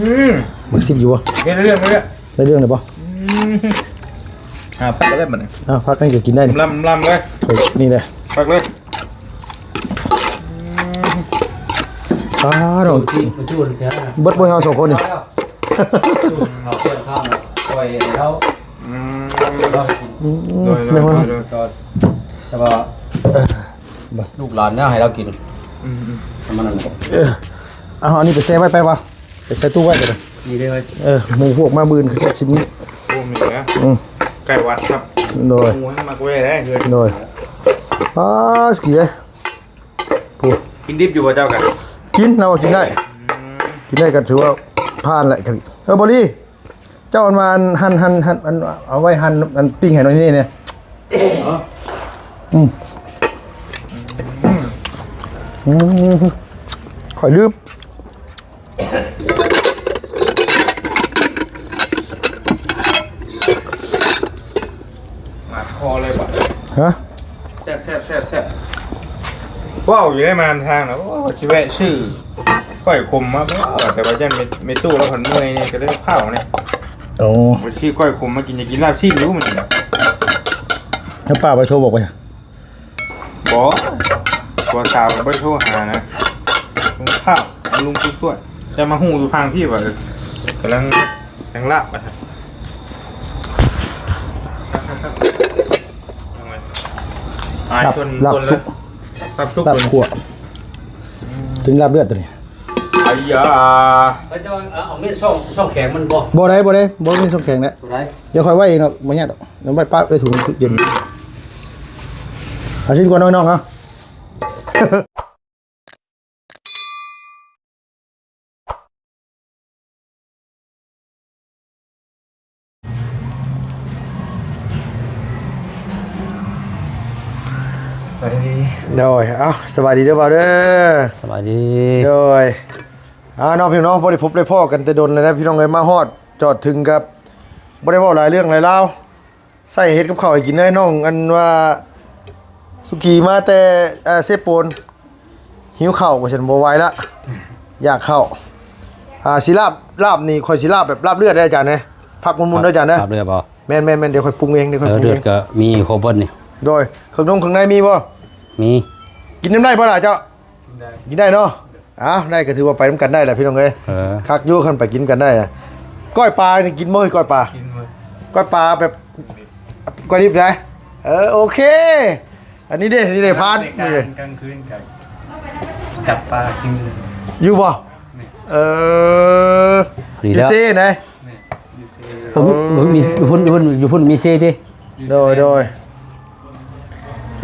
ອືມ ມັກຊິບຢູ່ບໍ່? ເຮັດເລື່ອງເລີຍ ໄດ້ເລື່ອງແລ້ວບໍ່? ອືມ ອ່າ ພັກເລີຍບັດນີ້ ອ້າວ ພັກນີ້ກໍກິນໄດ້ນີ້ ລຳໆເລີຍ ນີ້ແຫຼະ ພັກເລີຍ ອືມ ອ້າວ ເບິດບໍ່ເຮົາສອງຄົນນີ້? ເຮົາເພື່ອນຂ້າມ ຂ້ອຍແລ້ວ ອືມ ອືມ ໂດຍ ໂດຍ ໂດຍ ແຕ່ວ່າ ເອີ ລູກຫຼານແນວໃຫ້ລາວກິນ ອືມໆ ປະມານນັ້ນແຫຼະ ເອີ ເອົາ ເອົາອັນນີ້ໄປແຊ່ໄວ້ໄປວ່າ ໄປໃສ່ຕູ້ໄວ້ກໍໄດ້ ນີ້ເດ້ເອີຍ ເອີ ໝູພວກມາມື້ອື່ນຄືຊິມີ ໂອ້ ມີແລ້ວ ອືມ ໄກ່ວັດຄັບ ໂດຍ ໝູມັກແວ່ໄດ້ເຮືອນ ໂດຍ ອ້າ ສະກີເດ້ ຜູ້ ກິນດິບຢູ່ບໍ່ເຈົ້າກະ? ກິນ ລາວວ່າກິນໄດ້ ອືມ ກິນໄດ້ກໍຖືວ່າຜ່ານແຫຼະ ເອີ ບໍລີ ເຈົ້າອັນວ່າອັນ ຫັ່ນ ຫັ່ນ ຫັ່ນ ອັນ ເອົາໄວ້ຫັ່ນ ອັນ ປີ້ງໃຫ້ໜ້ອຍນີ້ແດ່ ອືມ ອືມ ຂ້ອຍລືມ ບາດຄໍເລີຍບາດ ຮະ? ແຊບໆໆ ເວົ້າຢູ່ໄດ້ມາທາງນະ ໂອ້ ຊິແວະຊື້ກ້ອຍຂົມມາ ແຕ່ວ່າຢ້ານແມ່ຕູ້ລາວພັນເມື່ອຍນີ້ ກໍເລີຍເຜົານີ້ ໂອ້ ໄປຊື້ກ້ອຍຂົມມາກິນ ຢາກກິນລາບຊີ້ນຢູ່ມື້ນີ້ ແລ້ວປ້າໄປໂທບອກໄປ ບໍ່ ຜົວສາວກໍບໍ່ໄດ້ໂທຫານະ ລຸງຂ້າວ ລຸງຜູ້ຊ່ວຍ ແຕ່ມາຮູ້ຢູ່ພາງພີ້ວ່າ ເອີ ກຳລັງ ກຳລັງລາບວ່າຊັ້ນ ອາຍ ລາບ ຊວນ ລາບສຸກ ລາບສຸກ ລາບຂົ້ວ ອືມ ເປັນລາບເລືອດຕົວນີ້ ໄອ້ຢາ ເຂົາເຈົ້າເອົາມີດຊ່ອງ ຊ່ອງແຂງມັນບໍ່? ບໍ່ໄດ້ ບໍ່ໄດ້ ບໍ່ມີຊ່ອງແຂງແຫຼະ ບໍ່ໄດ້ ດຽວຂ້ອຍໄວ້ເອງດອກ ບໍ່ຍາກດອກ ເອົາໄວ້ປະໄວ້ຖົງເຢັນ ເອົາຊິນກ່ອນນ້ອງໆ ເນາະ. ສະບາຍດີ ໂດຍ ເອົ້າ ສະບາຍດີເດີບ່າວເດີ ສະບາຍດີ ໂດຍ ອ່າ ເນາະ ພີ່ນ້ອງ ບໍ່ໄດ້ພົບໄດ້ພໍ້ກັນແຕ່ດົນແລ້ວນະ ພີ່ນ້ອງເອີຍ ມາຮອດຈອດເຖິງກັບ ບໍ່ໄດ້ເວົ້າຫຼາຍເລື່ອງຫຼາຍລາວ ໃສ່ເຮັດກັບເຂົ້າໃຫ້ກິນເລີຍ ນ້ອງ ອັນວ່າສຸກີມາແຕ່ ເອີ ເຊໂປນ ຫິວເຂົ້າວ່າຊັ້ນ ບໍ່ໄຫວລະ ຢາກເຂົ້າ ອ່າ ຊິລາບ ລາບນີ້ຂ້ອຍຊິລາບແບບລາບເລືອດເດີອາຈານເດີ ພັກໝຸ່ນໆເດີອາຈານເດີ ລາບເລືອດບໍ່? ແມ່ນໆໆ ດຽວຂ້ອຍປຸງເອງ ດຽວຂ້ອຍປຸງເອງ ເລືອດກໍມີຄົບເບິດນີ້ ໂດຍ ເຄື່ອງນົງເຄື່ອງໃນມີບໍ່? ມີ ກິນນຳໄດ້ບໍ່ລະເຈົ້າ? ກິນໄດ້ ກິນໄດ້ເນາະ ອ້າວ ໄດ້ກໍຖືວ່າໄປນຳກັນໄດ້ແຫຼະພີ່ນ້ອງເອີຍ ເອີ ຄັກຢູ່ ຄັນໄປກິນກັນໄດ້ ກ້ອຍປານີ້ກິນບໍ່? ກ້ອຍປາ ກິນເວີຍ ກ້ອຍປາແບບ ກ້ອຍດິບໄດ ເອີ ໂອເຄ ອັນນີ້ເດ້ ນີ້ເດ້ ຜ່ານ ນີ້ເດ້ ກາງຄືນກັນ ຈັບປາກິນ ຢູ່ບໍ່? ນີ້ ເອີ ຢູ່ເຊນະ ນີ້ ຢູ່ເຊ ເອີ ມີ ຢູ່ພຸ້ນ ຢູ່ພຸ້ນ ຢູ່ພຸ້ນມີເຊຕິ? ໂດຍ ໂດຍ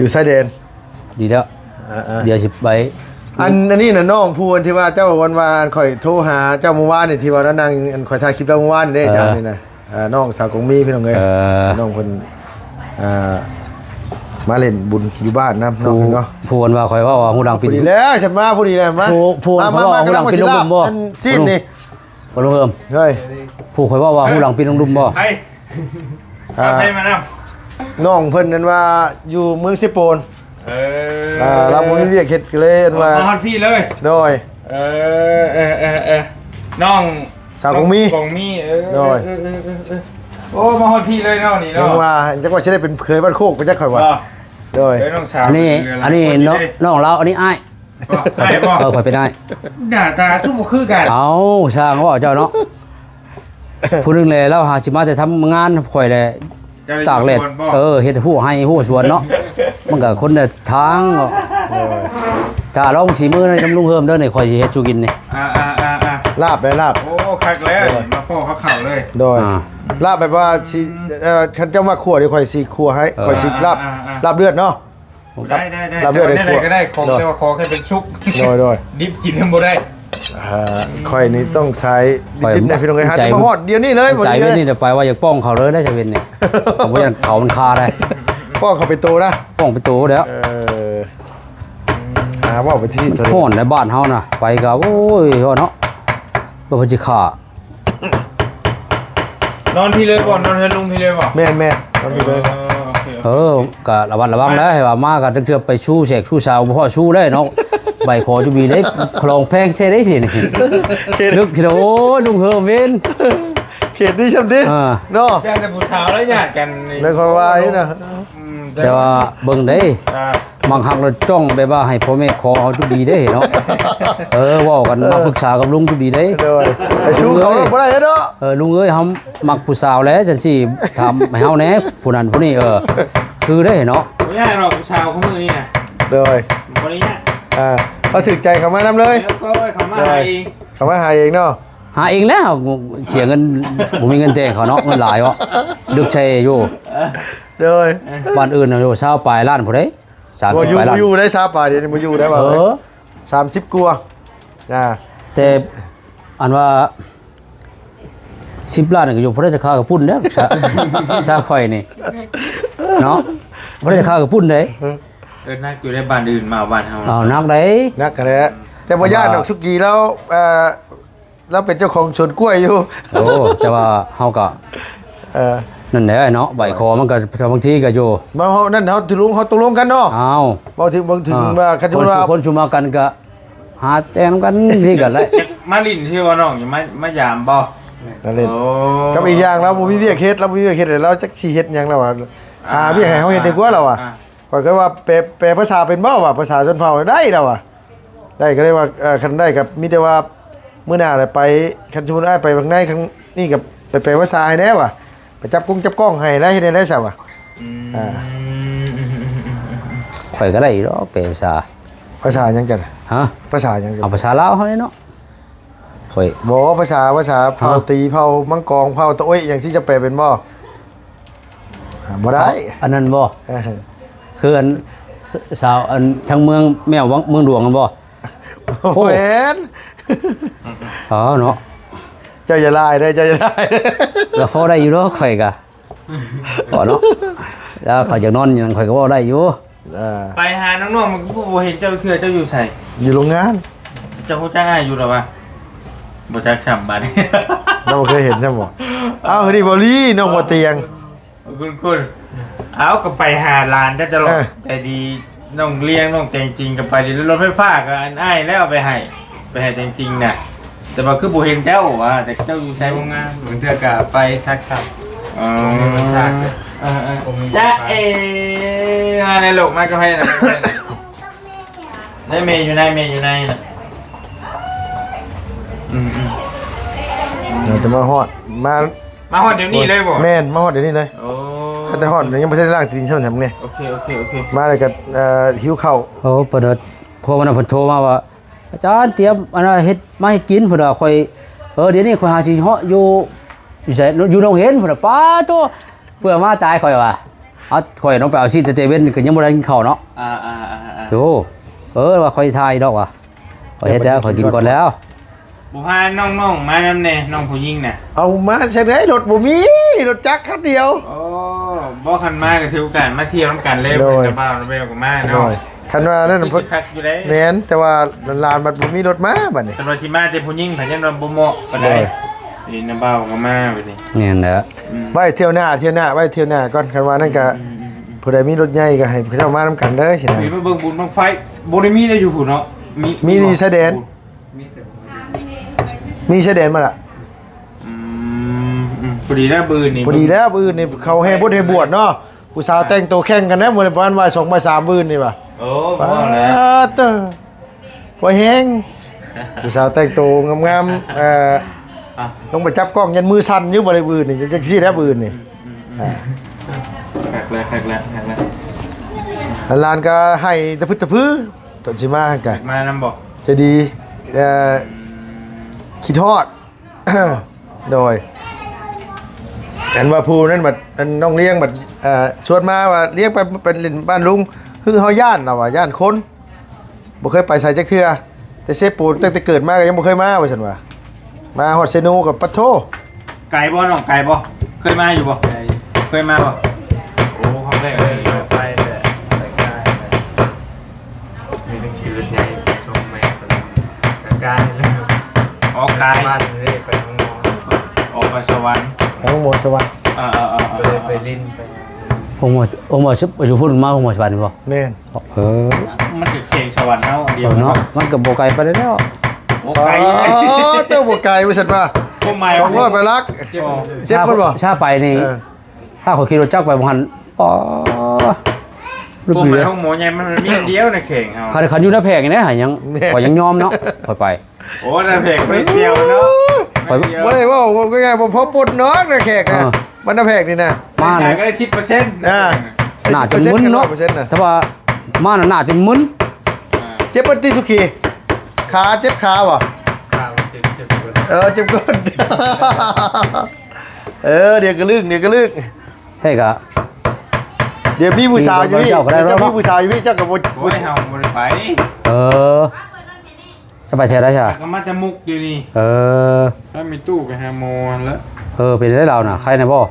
ຢູ່ຊາຍແດນ ດີແລ້ວ ອ່າໆ ດຽວຊິໄປ ອັນ ອັນນີ້ນະ ນ້ອງຜູ້ທີ່ວ່າເຈົ້າ ວັນວານຂ້ອຍໂທຫາເຈົ້າມື້ວານນີ້ ທີ່ວ່ານາງ ອັນ ຂ້ອຍຖ່າຍຄລິບລາວມື້ວານນີ້ເດ້ ເອີ ເຈົ້ານີ້ນະ ເອີ ນ້ອງສາວກົງມີ ພີ່ນ້ອງເອີຍ ເອີ ນ້ອງເພິ່ນ ອ່າ ມາຫຼິ້ນບຸນຢູ່ບ້ານນຳ ນ້ອງເນາະ ຜູ້ ຜູ້ອັນວ່າຂ້ອຍເວົ້າວ່າຮູ້ຫຼັງປິ່ນ ພໍດີແລ້ວ ສັນມາ ພໍດີແລ້ວ ມາ ຜູ້ ຜູ້ອັນວ່າຮູ້ຫຼັງປິ່ນລົງດຸ່ມບໍ່? ອັນຊີ້ນນີ້ ບໍ່ລຸງເຮີມ ເຮີ້ຍ ຜູ້ຂ້ອຍເວົ້າວ່າຮູ້ຫຼັງປິ່ນລົງດຸ່ມບໍ່? ໃຜ? ອ່າ ໃຜມານຳ? ນ້ອງເພິ່ນນັ້ນວ່າຢູ່ເມືອງເຊໂປນ ເອີ ອ່າ ລາວບໍ່ມີວຽກເຮັດ ກໍເລີຍອັນວ່າ ມາຮອດພີ້ເລີຍ ໂດຍ ເອີ ເອີ ເອີ ເອີ ນ້ອງສາວກົງມີ ກົງມີ ເອີ ໂດຍ ເອີ ເອີ ໂອ້ ມາຮອດພີ້ເລີຍເນາະ ນີ້ເນາະ ຍັງວ່າ ຈັກວ່າຊິໄດ້ເປັນເຂີຍບ້ານໂຄກ ໄປຈັກຂ້ອຍວ່າ ໂດຍ ເອີ ນ້ອງສາວ ອັນນີ້ ອັນນີ້ນ້ອງລາວ ອັນນີ້ອ້າຍ ອ້າຍບໍ່? ເອີ ຂ້ອຍເປັນອ້າຍ ໜ້າຕາຄືບໍ່ຄືກັນ ເອົ້າ ຊ່າງເວົ້າເຈົ້າເນາະ ຜູ້ໜຶ່ງແຫຼະ ລາວຫາຊິມາແຕ່ທຳງານ ຂ້ອຍແຫຼະ ຕາກແດດ ເອີ ເຮັດຮູ້ໄຮ່ຮູ້ສວນເນາະ ມັນກໍຄົນລະທາງເນາະ ຖ້າລອງສີມືນຳລຸງເຮີມເດີ ນີ້ຂ້ອຍຊິເຮັດສູ່ກິນນີ້ ອ່າໆໆໆ ລາບໄດ້ລາບ ໂອ້ ຄັກແລ້ວ ມາພໍ້ເຂົ້າເລີຍ ໂດຍ ອ່າ ລາບແບບວ່າຊິ ເອີ ຄັນເຈົ້າມັກຂົ້ວ ດຽວຂ້ອຍຊິຂົ້ວໃຫ້ ເອີ ຂ້ອຍຊິລາບ ອ່າໆໆ ລາບເລືອດເນາະ ໄດ້ໆໆ ລາບເລືອດ ແຕ່ວ່າແນວໃດກໍໄດ້ ຂໍ ໂດຍ ແຕ່ວ່າຂໍແຄ່ເປັນສຸກ ໂດຍໆ ດິບກິນບໍ່ໄດ້ ອ່າ ຂ້ອຍນີ້ຕ້ອງໃຊ້ດິບໆ ນະພີ່ນ້ອງເອີຍ ຫາແຕ່ມາຮອດດຽວນີ້ເລີຍ ໃຈເວັນນີ້ໄປວ່າຢາກປ້ອງເຂົາເລີຍໄດ໋ ໃຈເວັນນີ້ ບໍ່ຢາກເຂົາມັນຄາໄດ໋ ປ້ອງເຂົາເປັນໂຕນະ ປ້ອງເປັນໂຕແລ້ວ ເອີ ອ່າ ເວົ້າໄປທີ່ ຮ້ອນໃນບ້ານເຮົານະ ໄປກໍ ໂອ້ຍ ເນາະ ວ່າເພິ່ນຊິຂ້າ ນອນພີ້ເລີຍບໍ່? ນອນເຮືອນລຸງພີ້ເລີຍບໍ່? ແມ່ນໆ ນອນພີ້ເລີຍ ເອີ ໂອເຄ ເອີ ກະລະວັດລະວັງໄດ໋ ວ່າມາກະຕັ້ງເທື່ອໄປຊູ້ແສກຊູ້ສາວ ບໍ່ພໍ້ຊູ້ໄດ້ເນາະ ໄປຂໍຈຸບີເດ້ ຂອງແພງແທ້ເດ້ນີ້ ເຂດ ລຶກເດີ ໂອ້ຍ ລຸງເຮີເວັນ ເຂດນີ້ຊ່ຳຕິ ອ່າ ເນາະ ຢ້ານແຕ່ຜູ້ສາວລະຍາດກັນນີ້ ໄດ້ຂ້ອຍວ່າຢູ່ນະ ອືມ ແຕ່ວ່າເບິ່ງເດ້ ອ່າ ມັກຮັກແລ້ວຈ້ອງ ແບບວ່າໃຫ້ພໍ່ແມ່ຂໍເອົາຈຸບີເດ້ເນາະ ເອີ ເວົ້າກັນ ເອີ ມາປຶກສາກັບລຸງຈຸບີເດ້ ໂດຍ ໄປສູ້ເຂົາບໍ່ໄດ້ເນາະ ເອີ ລຸງເອີຍ ເຮົາມັກຜູ້ສາວແຫຼະ ຈັ່ງຊີ້ຖາມໃຫ້ເຮົາແດ່ ຜູ້ນັ້ນຜູ້ນີ້ ເອີ ຄືເດ້ເນາະ ບໍ່ຍາກດອກຜູ້ສາວຄູ່ມື້ນີ້ນະ ໂດຍ ບໍ່ໄດ້ຍາກ ອ່າ ເຂົາຖືກໃຈເຂົ້າມານຳເລີຍ ໂດຍ ເຂົ້າມາຫາເອງ ເຂົ້າມາຫາເອງເນາະ ຫາເອງແລ້ວ ເສຍເງິນ ບໍ່ມີເງິນແຕ່ງເຂົາເນາະ ເງິນຫຼາຍເນາະ ດຶກໃສ່ຢູ່ ໂດຍ ບ້ານອື່ນນະ ຊາວປາຍລ້ານພຸ້ນເດ້ ສາມສິບປາຍລ້ານ ບໍ່ຢູ່ໄດ້ ຊາວປາຍ ດຽວນີ້ບໍ່ຢູ່ໄດ້ວ່າ ເອີ ສາມສິບກວ່າ ອ່າ ແຕ່ອັນວ່າ ສິບລ້ານກໍຢູ່ ບໍ່ໄດ້ຈະຄ່າກະປຸ້ນແລ້ວ ຊາ ຊາຂ້ອຍນີ້ເນາະ ບໍ່ໄດ້ຈະຄ່າກະປຸ້ນເດ້ ເອີ ໜັກຢູ່ໃນບ້ານອື່ນມາບ້ານເຮົາ ເອົາ ໜັກເດ້ ໜັກຫັ້ນແຫຼະ ແຕ່ບໍ່ຢ້ານດອກ ສຸກີລາວ ອ່າ ລາວເປັນເຈົ້າຂອງສວນກ້ວຍຢູ່ ໂອ້ ແຕ່ວ່າເຮົາກໍ ເອີ ນັ້ນແຫຼະເນາະ ໄຫວ້ຂໍມັນກໍບາງທີກໍຢູ່ ເຮົານັ້ນ ເຮົາຕົກລົງ ເຮົາຕົກລົງກັນເນາະ ອ້າວ ເວົ້າເຖິງ ເວົ້າເຖິງ ອ່າ ວ່າຄັນສົມມຸດວ່າ ຄົນຊຸມມາກັນກໍ ຫາແຕ່ນຳກັນທີ່ກັນແຫຼະ ມາຫຼິ້ນຊື່ວ່ານ້ອງ ມາ ມາຢາມບໍ່ ມາຫຼິ້ນ ໂອ້ ກັບອີກຢ່າງລາວບໍ່ມີວຽກເຮັດ ລາວບໍ່ມີວຽກເຮັດ ລາວຈັກຊິເຮັດຫຍັງລາວວ່າ ອ່າ ຫາວຽກໃຫ້ເຮົາເຮັດດີກວ່າລາວວ່າ ອ່າ ຂ້ອຍກໍວ່າແປ ແປພາສາເປັນບໍ່ວ່າ ພາສາຊົນເຜົ່າໄດ້ລາວວ່າ ໄດ້ ກໍເລີຍວ່າ ເອີ ຄັນໄດ້ກໍມີແຕ່ວ່າມື້ໜ້າໄປ ຄັນສົມມຸດອ້າຍໄປຂ້າງໃນ ຂ້າງນີ້ກໍໄປແປພາສາໃຫ້ແດ່ວ່າ ໄປຈັບກົງຈັບກ້ອງໃຫ້ແລ້ວ ເຮັດແນວໃດຊະວະ ອືມ ອ່າ ຂ້ອຍກໍໄດ້ດອກແປພາສາ ພາສາຫຍັງກັນ ຮະ ພາສາຫຍັງກັນ ເອົາພາສາລາວເຮົານີ້ເນາະ ຂ້ອຍ ບໍ່ ພາສາ ພາສາ ຮະ ເຜົ່າຕີ ເຜົ່າມັງກອງ ເຜົ່າຕະໂອ້ຍຫຍັງຊີ້ ຈະແປເປັນບໍ່ ອ່າ ບໍ່ໄດ້ ອັນນັ້ນບໍ່ ເອີ ຄືອັນ ສ- ສາວ ອັນ ທາງເມືອງແມວວັງ ເມືອງຫຼວງຫັ້ນບໍ່ ໂອ້ ບໍ່ແມ່ນ ອໍ ເນາະ ເຈົ້າຢ່າລາຍເດີ ເຈົ້າຢ່າລາຍ ລະພໍໄດ້ຢູ່ດອກ ຂ້ອຍກະ ພໍເນາະ ລະຂ້ອຍຢາກນອນຫຍັງ ຂ້ອຍກໍເວົ້າໄດ້ຢູ່ ອ່າ ໄປຫານ້ອງໆ ມັນຄືບໍ່ເຫັນເຈົ້າເທື່ອ ເຈົ້າຢູ່ໃສ ຢູ່ໂຮງງານ ເຈົ້າຮູ້ຈັກອ້າຍຢູ່ລະວະ ບໍ່ຈັກຊ້ຳບາດນີ້ ລາວບໍ່ເຄີຍເຫັນຊ້ຳບໍ່ ອ້າວ ນີ້ບໍ່ລີ ນ້ອງບໍ່ຕຽງ ຄຸນໆ ເອົາ ກໍໄປຫາຫຼານແຕ່ຕະຫຼອດ ເອີ ໃຈດີ ນ້ອງລ້ຽງ ນ້ອງແຕງຈິງກໍໄປດີ ລົດໄຟຟ້າກໍອັນອ້າຍແລ້ວເອົາໄປໃຫ້ ໄປໃຫ້ແຕງຈິງນະ ແຕ່ວ່າຄືບໍ່ເຫັນເຈົ້າຫວາ ແຕ່ເຈົ້າຢູ່ໃສ ໂຮງງານ ບາງເທື່ອກໍໄປຊັກຊ້ຳ ອໍ ບໍ່ມີໄຟຟ້າ ເອີໆ ຈ໊ະເອ ມາແລ້ວລູກ ມາກັບໃຜນະ ໃນແມ່ຢູ່ໃນ ແມ່ຢູ່ໃນນະ ອືມໆ ແຕ່ມາຮອດ ມາ ມາຮອດດຽວນີ້ເລີຍບໍ່? ແມ່ນ ມາຮອດດຽວນີ້ເລີຍ. ໂອ້ ແຕ່ຮອດຍັງບໍ່ທັນໄດ້ລ້າງຕີນຊ້ຳນີ້. ໂອເຄ ໂອເຄ ໂອເຄ ມາແລ້ວກໍ ເອີ ຫິວເຂົ້າ. ໂອ້ ເພິ່ນ ພວກມັນ ເພິ່ນໂທມາວ່າ ອາຈານຕຽມອັນນັ້ນເຮັດມາໃຫ້ກິນ ເພິ່ນວ່າ. ຂ້ອຍ ເອີ ດຽວນີ້ຂ້ອຍຫາຊິເຫາະຢູ່ ຢູ່ໃສ ຢູ່ໜອງເຫັນ ເພິ່ນວ່າ. ປາໂຕ ເພື່ອມາຕາຍ ຂ້ອຍວ່າ. ເອົາ ຂ້ອຍຕ້ອງໄປເອົາຊີ້ນແຕ່ເວັນ ກໍຍັງບໍ່ໄດ້ກິນເຂົ້າເນາະ. ອ່າໆໆໆ ໂອ້ ເອີ ວ່າຂ້ອຍຖ່າຍດອກວ່າ. ຂ້ອຍເຮັດແລ້ວ ຂ້ອຍກິນກ່ອນແລ້ວ. ບໍ່ພານ້ອງໆມານຳແດ່ ນ້ອງຜູ້ຍິງນະ. ເອົາມາໃສ່ໄດ້ ລົດບໍ່ມີ ລົດຈັກຄັນດຽວ. ໂອ້ ບໍ່ ຄັນມາກໍຖືໂອກາດມາທ່ຽວນຳກັນເລີຍ. ໂດຍ ເພິ່ນນະ ບ່າວນະແວວກໍມາເນາະ. ໂດຍ ຄັນວ່ານັ້ນ ຄືຊິຄັກຢູ່ເດ້. ແມ່ນ ແຕ່ວ່າຫຼານບັດບໍ່ມີລົດມາບັດນີ້. ຄັນວ່າຊິມາແຕ່ຜູ້ຍິງ ເພິ່ນຍັງວ່າບໍ່ເໝາະປານໃດ. ໂດຍ ນີ້ນະ ບ່າວກໍມາບັດນີ້. ແມ່ນແຫຼະ. ອືມ ໄວ້ທ່ຽວໜ້າ ທ່ຽວໜ້າ ໄວ້ທ່ຽວໜ້າກ່ອນ. ຄັນວ່ານັ້ນກໍ ອືມໆໆໆ ຜູ້ໃດມີລົດໃຫຍ່ກໍໃຫ້ເຂົາເຈົ້າມານຳກັນເດີ ຊິນະ. ນີ້ມາເບິ່ງບຸນບັ້ງໄຟ ບໍ່ໄດ້ມີໄດ້ຢູ່ພຸ້ນເນາະ. ມີ ມີຢູ່ຊາຍແດນ. ມີຊາຍແດນມາລະ. ອືມ ອືມ ພໍດີແລ້ວມື້ອື່ນນີ້ ພໍດີແລ້ວມື້ອື່ນນີ້ ເຂົາແຫ່ບຸນແຫ່ບວດເນາະ. ຜູ້ສາວແຕ່ງໂຕແຂ່ງກັນແດ່ ມື້ປະມານບ່າຍສອງ ບ່າຍສາມມື້ອື່ນນີ້ວ່າ. ໂອ້ ພໍແລ້ວ ປາດເຕີ ພໍແຮງ. ຜູ້ສາວແຕ່ງໂຕງາມໆ ເອີ ອ່ະ ລົງໄປຈັບກ້ອງ ຍັນມືສັ່ນຢູ່ບໍ່ໄດ້ມື້ອື່ນນີ້. ຈັ່ງ ຈັ່ງຊີ້ແຫຼະມື້ອື່ນນີ້. ອືມໆໆ ອ່າ ຄັກແລ້ວ ຄັກແລ້ວ ຄັກແລ້ວ. ຫຼານກໍໄຫ້ຕະພຶດຕະພື ຕອນຊິມາກະ ມານຳບໍ່? ໃຈດີ ເອີ ອືມ ຄິດຮອດ. ໂດຍ ອັນວ່າຜູ້ນັ້ນບັດ ອັນນ້ອງລ້ຽງບັດ ເອີ ຊວນມາວ່າລ້ຽງໄປ ໄປຫຼິ້ນບ້ານລຸງ. ຄືເຮົາຢ້ານ ລາວວ່າຢ້ານຄົນ ບໍ່ເຄີຍໄປໃສຈັກເທື່ອ ແຕ່ເຊໂປ ຕັ້ງແຕ່ເກີດມາກໍຍັງບໍ່ເຄີຍມາ ວ່າຊັ້ນວ່າ. ມາຮອດເຊໂນກໍປະໂທ. ໄກບໍ່ນ້ອງ ໄກບໍ່? ເຄີຍມາຢູ່ບໍ່? ເຄີຍມາບໍ່? ໂອ້ ຄັ້ງແລກເລີຍ. ໄປແຕ່ໄປໄກ ມີແຕ່ຂີ່ລົດໃຫຍ່ໄປສົ່ງແມ່ຕະຫຼອດ ກາຍເລີຍ. ອໍ ກາຍ ໄປໂຮງໝໍ ອໍ ໄປສະຫວັນ ໄປໂຮງໝໍສະຫວັນ. ເອີໆໆ ໄປຫຼິ້ນໄປ ໂຮງໝໍ ໂຮງໝໍ ຢູ່ພຸ້ນມາໂຮງໝໍສະຫວັນບໍ່? ແມ່ນ. ເອີ ມັນກໍແຂວງສະຫວັນເຮົາ. ເອີເນາະ ມັນກໍບໍ່ໄກປານໃດແລ້ວ. ບໍ່ໄກ ອໍ ເຈົ້າບໍ່ໄກວ່າຊັ້ນວ່າ ຄວາມໝາຍ ສອງຮ້ອຍປາຍຫຼັກ. ເຈັບບໍ່? ເຈັບມັນບໍ່? ຊ້າໄປນີ້ ເອີ ຖ້າຂ້ອຍຂີ່ລົດຈັກໄປບໍ່ຫັ້ນ ອໍ ຄວາມໝາຍຂອງໝໍໃຫຍ່ ມັນມີອັນດຽວໃນແຂວງເຮົາ. ຄັນ ຄັນຢູ່ໃນແຂວງນີ້ນະ ຫາຍັງ ແມ່ນ ຂ້ອຍຍັງຍອມເນາະ ຂ້ອຍໄປ. ໂອ້ ໜ້າແພງໄປທ່ຽວເນາະ. ຂ້ອຍ ບໍ່ໄດ້ເວົ້າ ເວົ້າງ່າຍໆ ບໍ່ພໍປົນເນາະ ໜ້າແຂກນະ. ເອີ ບັນດາແພກນີ້ນະ ມາ ຂາຍກໍໄດ້ສິບເປີເຊັນ ອ່າ ໜ້າຈົນມຶນເນາະ. ແຕ່ວ່າມານະ ໜ້າຈົນມຶນ. ອ່າ ເຈັບບໍ່ຕິສຸຂີ? ຂາ ເຈັບຂາບໍ່? ຂາເຈັບ ເຈັບກົ້ນ. ເອີ ເຈັບກົ້ນ. ເອີ ດຽວກະລຶ້ງ ດຽວກະລຶ້ງ. ໃຊ່ກະ ດຽວມີຜູ້ສາວຢູ່ນີ້ ເຈົ້າກໍໄດ້ ດຽວມີຜູ້ສາວຢູ່ນີ້ ເຈົ້າກໍບໍ່ ໂອ້ຍ ເຮົາບໍ່ໄດ້ໄປ. ເອີ ຈະໄປແຖວໃດຊະ? ກໍມາແຕ່ມຸກຢູ່ນີ້. ເອີ ຖ້າມີຕູ້ໄປຫາໝໍຫັ້ນແຫຼະ. ເອີ ເປັນໄດ້ລາວນະ ໄຄນະບໍ່?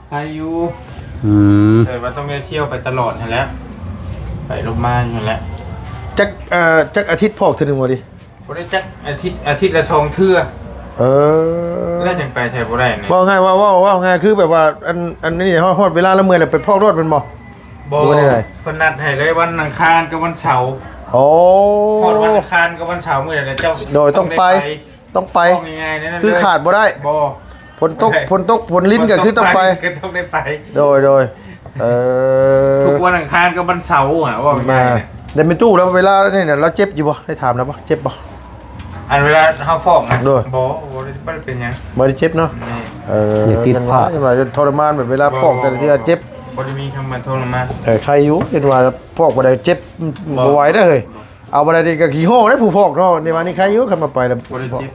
ໄຄຢູ່. ອືມ ແຕ່ວ່າຕ້ອງໄດ້ທ່ຽວໄປຕະຫຼອດຫັ້ນແຫຼະ ໄປລົມມາຢູ່ຫັ້ນແຫຼະ. ຈັກ ເອີ ຈັກອາທິດພອກເທື່ອໜຶ່ງບໍ່ດີ? ບໍ່ໄດ້ຈັກອາທິດ ອາທິດລະສອງເທື່ອ. ເອີ ແລ້ວຈັ່ງໄປໃສບໍ່ໄດ້ນີ້. ເວົ້າງ່າຍ ເວົ້າ ເວົ້າ ເວົ້າງ່າຍ ຄືແບບວ່າ ອັນ ອັນນີ້ຮອດ ຮອດເວລາລະເມື່ອຍແລ້ວໄປພອກໂລດແມ່ນບໍ່? ບໍ່ ບໍ່ໄດ້ ເພິ່ນນັດໃຫ້ເລີຍວັນອັງຄານກັບວັນເສົາ. ໂອ້ ຮອດວັນອັງຄານກັບວັນເສົາມື້ໃດລະເຈົ້າ ໂດຍ ຕ້ອງໄປ ຕ້ອງໄປ ເວົ້າງ່າຍໆແນວນັ້ນ ຄືຂາດບໍ່ໄດ້. ບໍ່ ຝົນຕົກ ຝົນຕົກ ຝົນລິນກໍຄືຕ້ອງໄປ ກໍຕ້ອງໄດ້ໄປ. ໂດຍ ໂດຍ ເອີ ທຸກວັນອັງຄານກັບວັນເສົາອະ ເວົ້າງ່າຍໆ. ແຕ່ແມ່ຕູ້ລາວເວລານີ້ນະ ລາວເຈັບຢູ່ບໍ່? ໄດ້ຖາມລາວບໍ່? ເຈັບບໍ່? ອັນເວລາເຮົາຟອກນະ? ໂດຍ ບໍ່ ບໍ່ໄດ້ ບໍ່ໄດ້ເປັນຫຍັງ ບໍ່ໄດ້ເຈັບເນາະ. ແມ່ນ ເອີ ຢາກຕິດຜ້າ ເຫັນວ່າ ເຫັນວ່າ ທໍລະມານແບບເວລາຟອກແຕ່ລະເທື່ອເຈັບ. ບໍ່ ບໍ່ໄດ້ມີຄຳວ່າທໍລະມານ. ເອີ ໄຄຢູ່ ເຫັນວ່າຟອກບໍ່ໄດ້ເຈັບ ບໍ່ ບໍ່ໄຫວເດ້ເຮີ້ຍ. ເອົາບໍ່ໄດ້ນີ້ກໍຂີ້ຮ້ອງເດ້ຜູ້ພອກເນາະ. ໃນວ່ານີ້ໃຄຢູ່ ຄັນວ່າໄປແລ້ວ ບໍ່ໄດ້ເຈັບ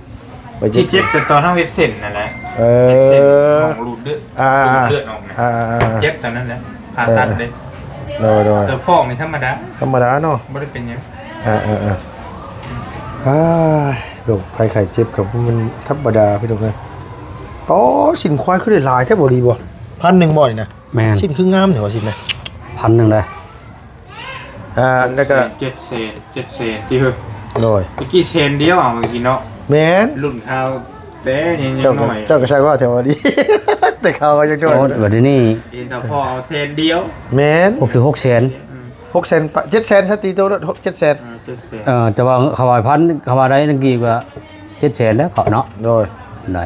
ໄປເຈັບ ຊິເຈັບແຕ່ຕອນເຮົາເຮັດເສັ້ນນັ້ນແຫຼະ. ເອີ ເຮັດເສັ້ນຂອງດູດເລືອດ ອ່າ ດູດເລືອດອອກນະ. ອ່າ ເຈັບຕອນນັ້ນແຫຼະ ຜ່າຕັດເດ້. ໂດຍໆ ແຕ່ຟອກນີ້ທຳມະດາ ທຳມະດາເນາະ ບໍ່ໄດ້ເປັນຫຍັງ. ເອີ ເອີ ເອີ ອາ ໂລກໄພໄຂ້ເຈັບກໍມັນທຳມະດາພີ່ນ້ອງເອີຍ. ອໍ ຊີ້ນຄວາຍຄືໄດ້ຫຼາຍແທ້ບໍ່ ດີບໍ່? ພັນໜຶ່ງບໍ່ນີ້ນະ? ແມ່ນ ຊີ້ນຄືງາມແທ້ວ່າຊີ້ນນະ. ພັນໜຶ່ງເດ້. ອ່າ ແລ້ວກໍ ເຈັດແສນ ເຈັດແສນຕິເຮີ້ຍ. ໂດຍ ຕະກີ້ແສນດຽວເອົາຈັ່ງຊີ້ເນາະ. ແມ່ນ ລຸ້ນຂ່າວແຕ່ຍັງ ເຈົ້າ ນ້ອຍ ເຈົ້າກໍຊ່າງເວົ້າແທ້ວ່າດີ ແຕ່ຂ່າວວ່າຍັງນ້ອຍ. ໂອ້ ບັດນີ້ເຫັນແຕ່ພໍເອົາແສນດຽວ. ແມ່ນ ຫົກ ຖືກຫົກແສນ ອືມ ຫົກແສນປະ ເຈັດແສນ ສະຕິໂຕ ເຈັດແສນ. ເອີ ເຈັດແສນ. ເອີ ແຕ່ວ່າເຂົາວ່າພັນ ເຂົາວ່າໄດ້ນັກກີກວ່າເຈັດແສນແລ້ວເຂົາເນາະ. ໂດຍ ໄດ້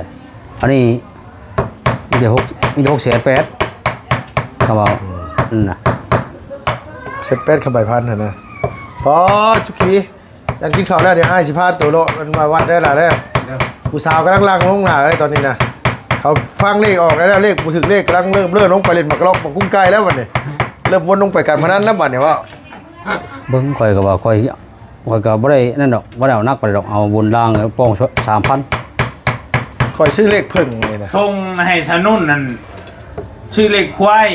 ອັນນີ້ ມີແຕ່ຫົກ ມີແຕ່ຫົກແສນແປດ ເຂົາເວົ້າ. ອືມ ນັ້ນນະ ຫົກແສນແປດ ຄຳໃບພັນຫັ້ນນະ. ປອດ ສຸຂີ ຢ່າງກິນເຂົ້າແລ້ວ ດຽວອ້າຍຊິພາໂຕເລາະ ມັນມາວັດເດີຫຼ້າເດີ. ເດີ ຜູ້ສາວກຳລັງຫຼັ່ງລົງຫຼ້າເອີຍ ຕອນນີ້ນະ. ເຂົາຟັງເລກອອກແລ້ວ ເລກບໍ່ຖືກເລກ ກຳລັງເລີ່ມ ເລີ່ມລົງໄປຫຼິ້ນໝາກກະລັອກ ໝາກກຸ້ງໄກ່ແລ້ວບັດນີ້. ເລີ່ມວົນລົງໄປການພະນັນແລ້ວບັດນີ້ເວົ້າ. ເບິ່ງ ຂ້ອຍກໍວ່າຂ້ອຍ ຂ້ອຍກໍບໍ່ໄດ້ນັ້ນດອກ ບໍ່ໄດ້ເອົາໜັກປານໃດດອກ ເອົາບົນລ່າງ ປ້ອງສາມພັນ. ຂ້ອຍຊື້ເລກເຜິ້ງນີ້ນະ ສົ່ງໃຫ້ສະໜຸນນັ້ນ ຊື້ເລກຄວາຍ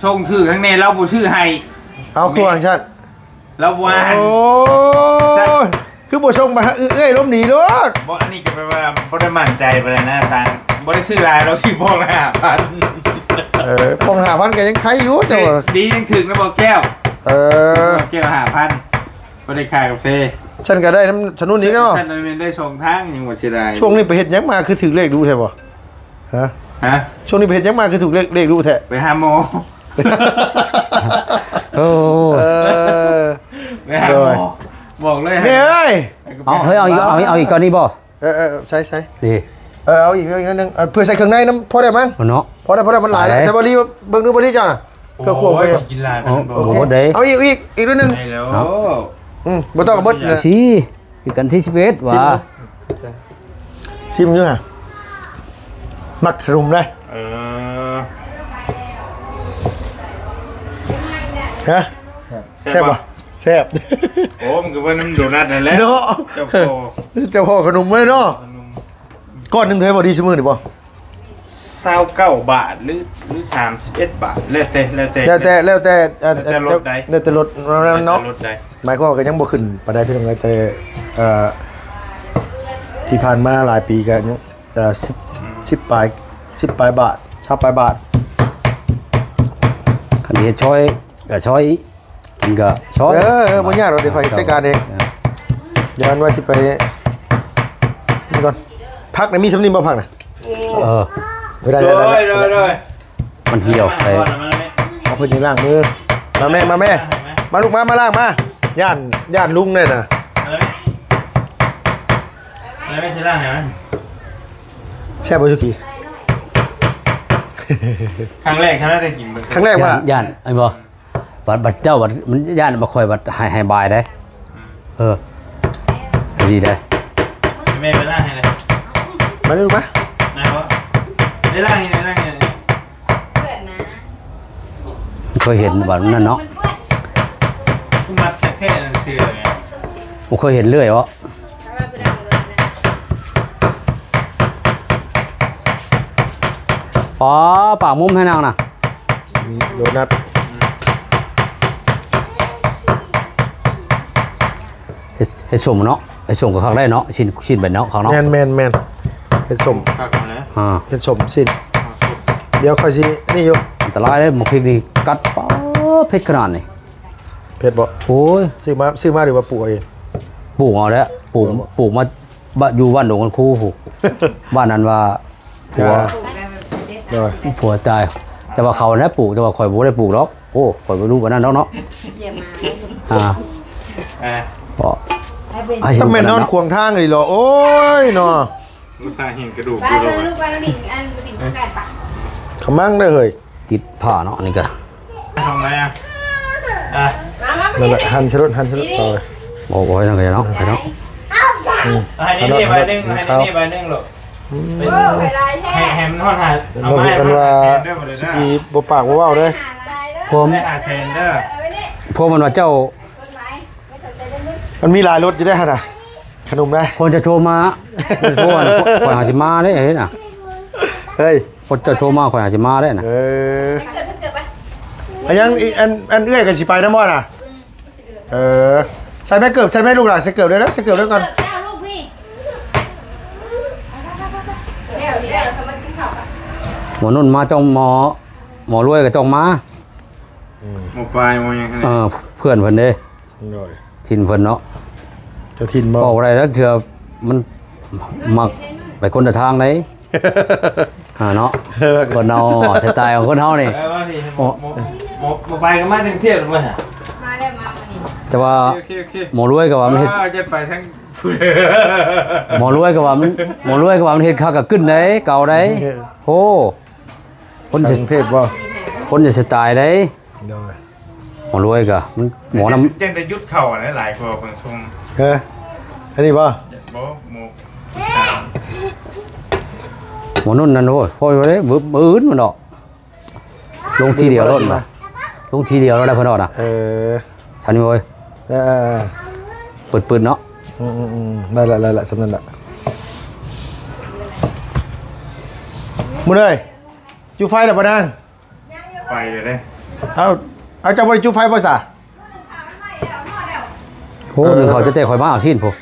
ສົ່ງຖືກທາງແນ່ ລາວບໍ່ຊື້ໃຫ້. ເອົາ ຄືວ່າຈັ່ງຊັ້ນ ລາວວ່າ. ໂອ້ຍ ຄືບໍ່ສົ່ງໄປຫາເອື້ອຍ ລົມໜີໂລດ. ບໍ່ ອັນນີ້ກໍແປວ່າບໍ່ໄດ້ໝັ້ນໃຈປານໃດນະ ຕ່າງ ບໍ່ໄດ້ຊື້ຫຼາຍດອກ ຊື້ປ່ອງລະຫ້າພັນ. ເອີ ປ່ອງຫ້າພັນກໍຍັງໄຄຢູ່ ແຕ່ວ່າ ດີຍັງຖືກນະບໍ່ແກ້ວ. ເອີ ແກ້ວຫ້າພັນ ບໍ່ໄດ້ຄ່າກາເຟ. ຊັ້ນກໍໄດ້ນຳສະໜຸນອີກເນາະ. ຊັ້ນແມ່ນໄດ້ສອງທາງ ຍັງບໍ່ເສຍດາຍ. ຊ່ວງນີ້ໄປເຮັດຫຍັງມາ ຄືຖືກເລກດຸແທ້ບໍ່? ຮະ? ຮະ? ຊ່ວງນີ້ໄປເຮັດຫຍັງມາ ຄືຖືກເລກ ເລກດຸແທ້? ໄປຫາໝໍ. ໂອ້ ເອີ ໄປຫາໝໍ. ໂດຍ ບອກເລີຍ ແມ່ເອີຍ. ເອົາ ເຮີ້ຍ ເອົາອີກ ເອົາອີກ ເອົາອີກກ່ອນນີ້ບໍ່? ເອີ ເອີ ໃສ່ ໃສ່ ນີ້ ເອີ ເອົາອີກ ເອົາອີກໜ້ອຍໜຶ່ງ ເອີ ເພື່ອໃສ່ເຄື່ອງໃນນຳ ພໍໄດ້ມັງ. ເອົາເນາະ ພໍໄດ້ ພໍໄດ້ ມັນຫຼາຍແລ້ວ. ໃສ່ບໍ່ລີເບິ່ງດູບໍ່ລີເຈົ້ານະ. ເພື່ອຄວບ ໂອ້ຍ ກິນຫຼາຍປານນັ້ນບໍ່? ໂອເຄ ເອົາອີກ ອີກ ອີກໜ້ອຍໜຶ່ງ. ໄດ້ແລ້ວ ເນາະ ອືມ ບໍ່ຕ້ອງເອົາເບິດນະ. ຊິ ຄືກັນທີສິບເອັດວ່າ ຊິມຢູ່ຫະ ມັກຂະໜົມເດ້. ເອີ ຮະ ແຊບ ແຊບບໍ່? ແຊບ ໂອ້ ມັນກໍເປັນນຳໂດນັດນັ້ນແຫຼະເນາະ. ເຈົ້າພໍ່ ເຈົ້າພໍ່ຂະໜົມເລີຍເນາະ. ກ້ອນໜຶ່ງເທົ່າໃດບໍ່ດີຊຸມື້ນີ້ບໍ່? ຊາວເກົ້າບາດ ຫຼື ຫຼື ສາມສິບເອັດບາດ ແລ້ວແຕ່ ແລ້ວແຕ່ ແລ້ວແຕ່ ແລ້ວແຕ່ ແລ້ວແຕ່ລົດໃດ ແລ້ວແຕ່ລົດເນາະ. ແລ້ວແຕ່ລົດໃດ ໝາຍຄວາມວ່າກໍຍັງບໍ່ຂຶ້ນປານໃດພີ່ນ້ອງເອີຍ ແຕ່ ເອີ ທີ່ຜ່ານມາຫຼາຍປີກໍຍັງ ເອີ ສິບ ອືມ ສິບປາຍ ສິບປາຍບາດ ຊາວປາຍບາດ. ຄັນເຮັດຊ່ອຍກໍຊ່ອຍ ກິນກໍຊອຍ. ເອີ ເອີ ບໍ່ຍາກດອກ ດຽວຂ້ອຍຈັດການເອງ. ເອີ ດຽວອັນວ່າຊິໄປນີ້ກ່ອນ. ຜັກນີ້ມີສ່ຳນີ້ບໍ່ ຜັກນະ? ເອີ ໄດ້ ໄດ້ ໄດ້ ໂດຍ ໂດຍ ໂດຍ. ມັນຫ່ຽວໄປ. ເອົາເພິ່ນນີ້ລ້າງມື. ມາແມ່ ມາແມ່ ມາລູກມາ ມາລ້າງມາ. ຢ້ານ ຢ້ານລຸງແດ່ນະ. ເອີ ແລ້ວແມ່ຊິລ້າງໃຫ້ມັນ. ແຊບບໍ່ສຸກີ້? ຄັ້ງແລກເທົ່ານັ້ນໄດ້ກິນເບິ່ງ. ຄັ້ງແລກບໍ່ລະ? ຢ້ານ ຢ້ານ ເຫັນບໍ່? ບັດ ບັດເຈົ້າບັດມັນຢ້ານ ບັດຂ້ອຍບັດໃຫ້ ໃຫ້ບາຍເດ້. ອືມ ເອີ ດີເດ້. ແມ່ໄປລ້າງໃຫ້ເດ້. ມາເດີມາ ໄດ້ບໍ່? ໄດ້ລ້າງໃຫ້ ໄດ້ລ້າງໃຫ້. ເພື່ອນນະ ເຄີຍເຫັນບັດນັ້ນເນາະ. ມັນເປື້ອນ ຄືມັດແທ້ໆ ຊື່ເລີຍ. ບໍ່ເຄີຍເຫັນເລື່ອຍບໍ? ອໍ ປາກມຸມໃຫ້ນາງນະ. ມີໂດນັດ. ເຮັດ ເຮັດສົ້ມເນາະ ເຮັດສົ້ມກໍຄັກໄດ້ເນາະ. ຊິ້ນ ຊິ້ນແບບເນາະ ຄັກເນາະ. ແມ່ນໆໆ ເຮັດສົ້ມ ຄັກແລ້ວ. ອ່າ ເຮັດສົ້ມຊິ້ນ. ດຽວຂ້ອຍຊິນີ້ຢູ່. ອັນຕະລາຍເດ້ ໝາກພິກນີ້ກັດ ປາດ ເຜັດຂະໜາດນີ້. ເຜັດບໍ່? ໂອ້ຍ ຊື້ມາ ຊື້ມາຫຼືວ່າປູກເອົາເອງ? ປູກເອົາແຫຼະ ປູກ ປູກມາ ບ້ານ ຢູ່ບ້ານດົງຄັນຄູພຸ້ນ. ບ້ານນັ້ນວ່າຜົວ ໂດຍ ຜົວຕາຍ ແຕ່ວ່າເຂົານັ້ນປູກ ແຕ່ວ່າຂ້ອຍບໍ່ໄດ້ປູກດອກ. ໂອ້ ຂ້ອຍບໍ່ຮູ້ປານນັ້ນດອກເນາະ. ອ່າ ເພາະ ໃຫ້ຊິ ແມ່ນນອນຂວາງທາງອີ່ຫຼີເນາະ. ໂອ້ຍເນາະ ລູກຄ້າເຫັນກະດູກຢູ່ແລ້ວ. ຂະມັງເດີເຮີ້ຍ. ຕິດຜ້າເນາະ ອັນນີ້ກໍ ທຳໄມອະ? ອ່ະ ນັ້ນແຫຼະ ຫັນສະຫຼຸດ ຫັນສະຫຼຸດ. ເອົາ ໂອ້ຍ ນັ້ນກໍເນາະ ເນາະ. ອືມ ໃຫ້ນີ້ໃບໜຶ່ງ ໃຫ້ນີ້ໃບໜຶ່ງລູກ. ອືມ ໃຫ້ ໃຫ້ມັນຮອດຫາ ເອົາມາໃຫ້ ເພິ່ນວ່າ ສຸກີບໍ່ປາກບໍ່ເວົ້າເດ້. ພວມ ໄດ້ຫ້າແສນເດີ. ພວມມັນວ່າເຈົ້າ ມັນມີຫຼາຍລົດຢູ່ເດ້ຫັ້ນນະ ຂະໜົມເດ້. ພວມຈະໂທມາ ໂທ ຂ້ອຍຫາຊິມາເດ້ເຮັດນະ. ເຮີ້ຍ ພວກເຈົ້າໂທມາ ຂ້ອຍຫາຊິມາເດ້ນະ. ເອີ ອັນຫຍັງ ອັນ ອັນເອື້ອຍກໍຊິໄປນຳບໍ່ນະ? ເອີ ໃສ່ແມ່ເກີບ ໃສ່ແມ່ລູກຫຼານ ໃສ່ເກີບໄດ້ແລ້ວ ໃສ່ເກີບໄດ້ກ່ອນ. ໝໍນຸ່ນມາຕ້ອງ ໝໍ ໝໍລວຍກໍຕ້ອງມາ. ອືມ ໝໍປາຍ ໝໍຫຍັງຫັ້ນ. ເອີ ເພື່ອນເພິ່ນເດ້. ໂດຍ ຖິ່ນເພິ່ນເນາະ. ເຈົ້າຖິ່ນບໍ່? ເວົ້າບໍ່ໄດ້ແລ້ວ ເທື່ອມັນມັກໄປຄົນລະທາງໃດ໋. ອ່າເນາະ ຄົນເຮົາ ສະໄຕຂອງຄົນເຮົານີ້. ເອີ ວ່າຊິ ໂອ້ ໝໍ ໝໍ ໝໍປາຍກໍມາເຖິງເທບແລ້ວບໍ່? ມາແລ້ວ ມາມື້ນີ້. ແຕ່ວ່າ ໂອເຄ ໂອເຄ ໂອເຄ ໝໍລວຍກໍວ່າມັນເຮັດ ອ່າ ຈະໄປທາງ ໝໍລວຍກໍວ່າມັນ ໝໍລວຍກໍວ່າມັນເຮັດຄັກກໍຂຶ້ນໄດ້ ເກົ່າໄດ້. ໂອ້ ຄົນຈະ ທາງເທບບໍ່? ຄົນຈະສະໄຕໃດ. ໂດຍ ໝໍລວຍກະມັນ ໝໍນຳ ຈັ່ງໄດ້ຢຸດເຂົ້າຫັ້ນແຫຼະ ຫຼາຍກວ່າເບິ່ງຊົງ. ເອີ ອັນນີ້ບໍ່? ບໍ່ ໝໍ ໝໍນຸ່ນນັ້ນ. ໂອ້ຍ ໂອ້ຍ ເດ້ ມື້ ມື້ອື່ນມັນດອກ ລົງທີດຽວໂລດ. ມື້ອື່ນມາ ລົງທີດຽວໂລດ ເພິ່ນວ່ານະ. ເອີ ທັນຢູ່ເວີຍ. ເອີ ເປີດໆເນາະ. ອືມໆໆ ໄດ້ລະ ໄດ້ລະ ສ່ຳນັ້ນລະ. ໝູເອີຍ ຈູ່ໄຟລະບໍ່ນາງ? ໄປເລີຍເດ້. ເອົາ ເອົາ ເຈົ້າບໍ່ໄດ້ຈູ່ໄຟບໍ່ສະ? ໂອ້ ເອີ ໜຶ່ງເຂົ້າແຕ່ຂ້ອຍມາເອົາຊີ້ນພຸ້ນ.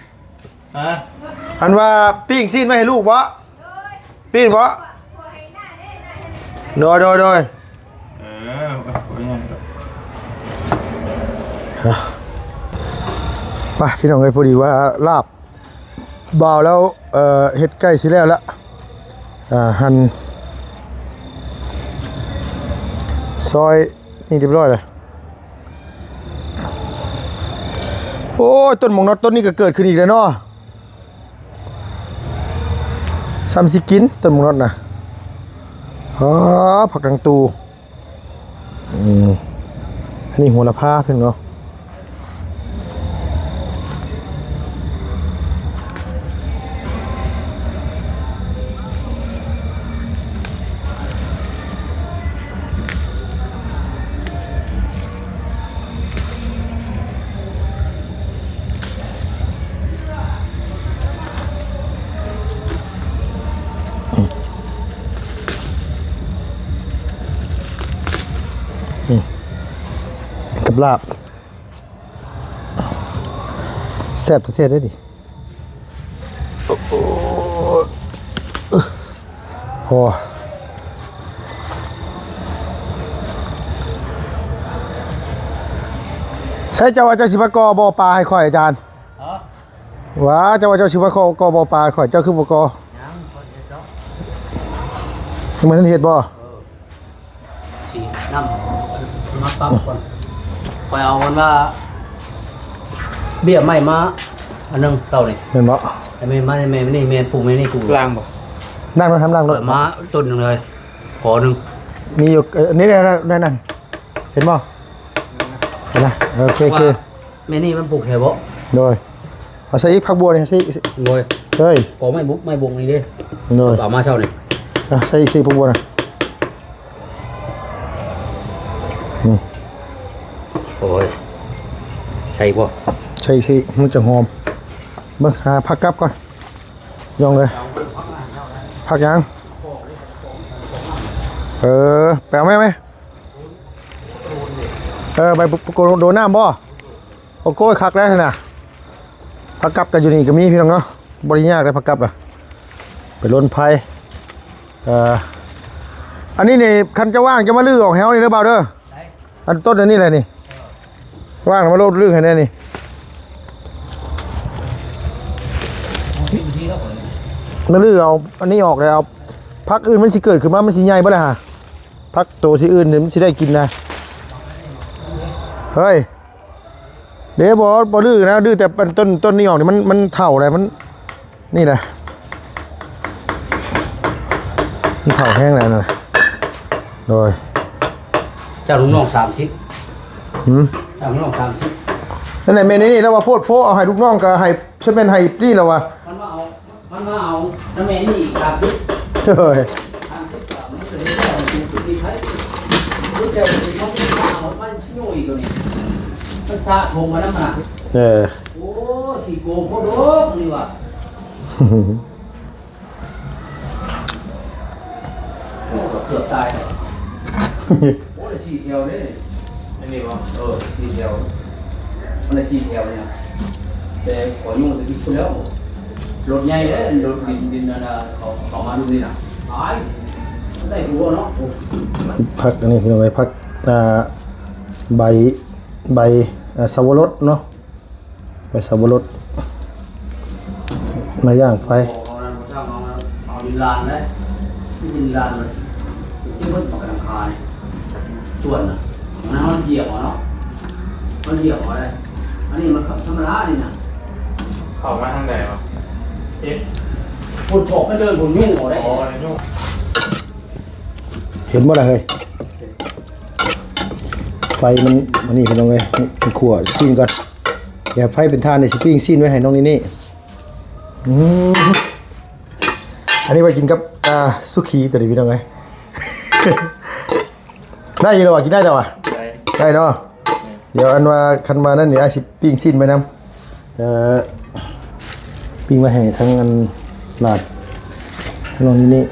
ຮະ? ອັນວ່າປີ້ງຊີ້ນໄວ້ໃຫ້ລູກບໍ່? ປີ້ງບໍ່? ໂດຍ ໂດຍ ໂດຍ. ເອີ ໂອ້ຍ ໄປພີ່ນ້ອງເອີຍ ພໍດີວ່າລາບ ບ່າວແລ້ວ ເອີ ເຮັດໃກ້ຊິແລ້ວລະ ອ່າ ຫັ່ນຊອຍນີ້ຮຽບຮ້ອຍແລ້ວ. ໂອ້ຍ ຕົ້ນໝາກນັອດຕົ້ນນີ້ກໍເກີດຂຶ້ນອີກແລ້ວເນາະ. ສ່ຳຊິກິນຕົ້ນໝາກນັອດນະ. ອໍ ຜັກນາງຕູ. ອືມ ອັນນີ້ໂຫລະພາເພິ່ນເນາະ. ອືມ ກັບລາບ ແຊບແທ້ໆເດ້ນີ້. ໂອ້ ໂອ້ ໃສເຈົ້າວ່າເຈົ້າຊິມາກໍ່ບໍ່ປາໃຫ້ຂ້ອຍ ອາຈານ? ຮະ? ວ່າເຈົ້າວ່າເຈົ້າຊິມາກໍ່ ກໍ່ບໍ່ປາໃຫ້ຂ້ອຍ ເຈົ້າຄືບໍ່ກໍ່? ຍັງບໍ່ທັນເຮັດດອກ. ຍັງບໍ່ທັນເຮັດບໍ່? ເອີ ຊິນຳມາປັບກ່ອນ. ຂ້ອຍເອົາມັນວ່າ ເບ້ຍໄມ້ມາອັນໜຶ່ງເຕົານີ້ ແມ່ນບໍ່? ແມ່ນມາ ແມ່ນ ແມ່ນນີ້ ແມ່ນປູກ ແມ່ນນີ້ປູກ ລ້າງບໍ່? ລ້າງ ມາທຳລ້າງໂລດ ມາຕົ້ນໜຶ່ງເລີຍ ຂໍໜຶ່ງ ມີຢູ່ ເອີ ນີ້ແຫຼະ ນັ້ນ ເຫັນບໍ່? ເຫັນນະ? ໂອເຄ ໂອເຄ ວ່າແມ່ນີ້ມັນປູກແຖວບໍ່? ໂດຍ ເອົາໃສ່ອີກ ຜັກບົວນີ້ໃສ່ອີກ ໂດຍ ເອີຍ ກໍໄມ້ບຸກ ໄມ້ບົງນີ້ເດ້ ໂດຍ ເອົາມາເຊົ້ານີ້ ອ່ະ ໃສ່ອີກຊິ ຜັກບົວນະ ອືມ ໂອ້ຍ ໃສ່ອີກບໍ່? ໃສ່ອີກຊິ ມັນຈະຫອມ ເບິ່ງ ຫາຜັກກັບກ່ອນ ພີ່ນ້ອງເອີຍ ຜັກຫຍັງ? ເອີ ໄປເອົາແມ່ ແມ່ ເອີ ໃບໂກໂດນນ້ຳບໍ່? ໂອ້ໂກຍ ຄັກແລ້ວນະ ຜັກກັບກໍຢູ່ນີ້ກໍມີພີ່ນ້ອງເນາະ ບໍ່ໄດ້ຍາກເດ້ ຜັກກັບນະ ໄປລົນໄຟ ເອີ ອັນນີ້ນີ້ ຄັນເຈົ້າວ່າງເຈົ້າມາຮື້ອອກໃຫ້ເຮົານີ້ເດີບ່າວເດີ ອັນຕົ້ນອັນນີ້ແຫຼະນີ້ ວ່າງແລ້ວມາໂລດຮື້ໃຫ້ແດ່ນີ້ ມາຮື້ເອົາອັນນີ້ອອກແລ້ວ ເອົາ ຜັກອື່ນມັນຊິເກີດຂຶ້ນມາ ມັນຊິໃຫຍ່ບໍ່ລະຫາ ຜັກໂຕທີ່ອື່ນນີ້ມັນຊິໄດ້ກິນນະ ເຮີ້ຍ ເດ້ ບໍ່ ບໍ່ດື້ນະ ດື້ແຕ່ອັນຕົ້ນ ຕົ້ນນີ້ອອກນີ້ ມັນ ມັນເຖົ້າແລ້ວ ມັນ ນີ້ນະ ມັນເຖົ້າແຮງແລ້ວນະ ໂດຍ ຈ້າງລູກນ້ອງສາມສິບ ຫືມ ຈ້າງລູກນ້ອງສາມສິບ ນັ້ນແຫຼະ ແມ່ນນີ້ ລາວວ່າໂພດໂພ ເອົາໃຫ້ລູກນ້ອງກໍໃຫ້ ຊະແມ່ນໃຫ້ນີ້ລາວວ່າ ມັນມາເອົາ ມັນມາເອົານຳແມ່ນີ້ອີກສາມສິບ ໂດຍ ສາມສິບ ມັນເຮັດແລ້ວ ມັນເປັນທີ່ໃຜ ເຮັດແລ້ວ ມັນເອົາ ມັນຊິໂຍອີກໂຕນີ້ ມັນສະສົມມານຳນະ ເອີ ໂອ້ ຂີ້ໂກງໂພດໂດກນີ້ວ່າ ໂອ້ ເກືອບຕາຍແລ້ວ ໂອ້ ໄດ້ສີ່ແຖວເດ້ ແມ່ນບໍ່? ເອີ ສີ່ແຖວ ມັນໄດ້ສີ່ແຖວນີ້ນະ ແຕ່ຂໍໂຍງແຕ່ທີ່ສຸດແລ້ວ ລົດໃຫຍ່ເດ້ ລົດດິນ ດິນອັນນ່າ ເຂົາ ເຂົາມາລຸ້ນນີ້ນະ ຕາຍ ມັນໄດ້ຫົວເນາະ ຜັກອັນນີ້ພີ່ນ້ອງເອີຍ ຜັກ ອ່າ ໃບ ໃບ ອ່າ ສາວະລົດເນາະ ໃບສາວະລົດ ມາຢ່າງໄຟ ເອົານັ້ນບໍ່ຊ່າງ ເອົາ ເອົາດິນລານເດ້ ດິນລານມັນ ທີ່ເພິ່ນປະກັນຄານີ້ ສ່ວນນະ ມັນເຮົາຢຽບເອົາເນາະ ມັນຢຽບເອົາໄດ້ ອັນນີ້ມັນທຳມະດານີ້ນະ ເຂົ້າມາທາງໃດວະ? ເຮັດ ພຸ້ນ ອອກໄປເດີ່ນພຸ້ນ ຍຸງເອົາໄດ້ ອໍ ຍຸງ ເຫັນບໍ່ລະເຮີ້ຍ? ໄຟມັນ ອັນນີ້ພີ່ນ້ອງເອີຍ ນີ້ ໄປຂົ້ວຊີ້ນກ່ອນ ດຽວໄຟເປັນຖ່ານ ດຽວຊິປີ້ງຊີ້ນໄວ້ໃຫ້ນ້ອງນີ້ນີ້ ອືມ ອັນນີ້ໄວ້ກິນກັບ ອ່າ ສຸກີໂຕນີ້ພີ່ນ້ອງເອີຍ ໄດ້ຢູ່ແລ້ວຫວາ ກິນໄດ້ແລ້ວຫວາ ໄດ້ ໄດ້ເນາະ ດຽວອັນວ່າຄັນວ່ານັ້ນນີ້ ອ້າຍຊິປີ້ງຊີ້ນໄວ້ນຳ ເອີ ປີ້ງໄວ້ໃຫ້ທັງອັນຫຼານ ທັງນ້ອງນີ້ນີ້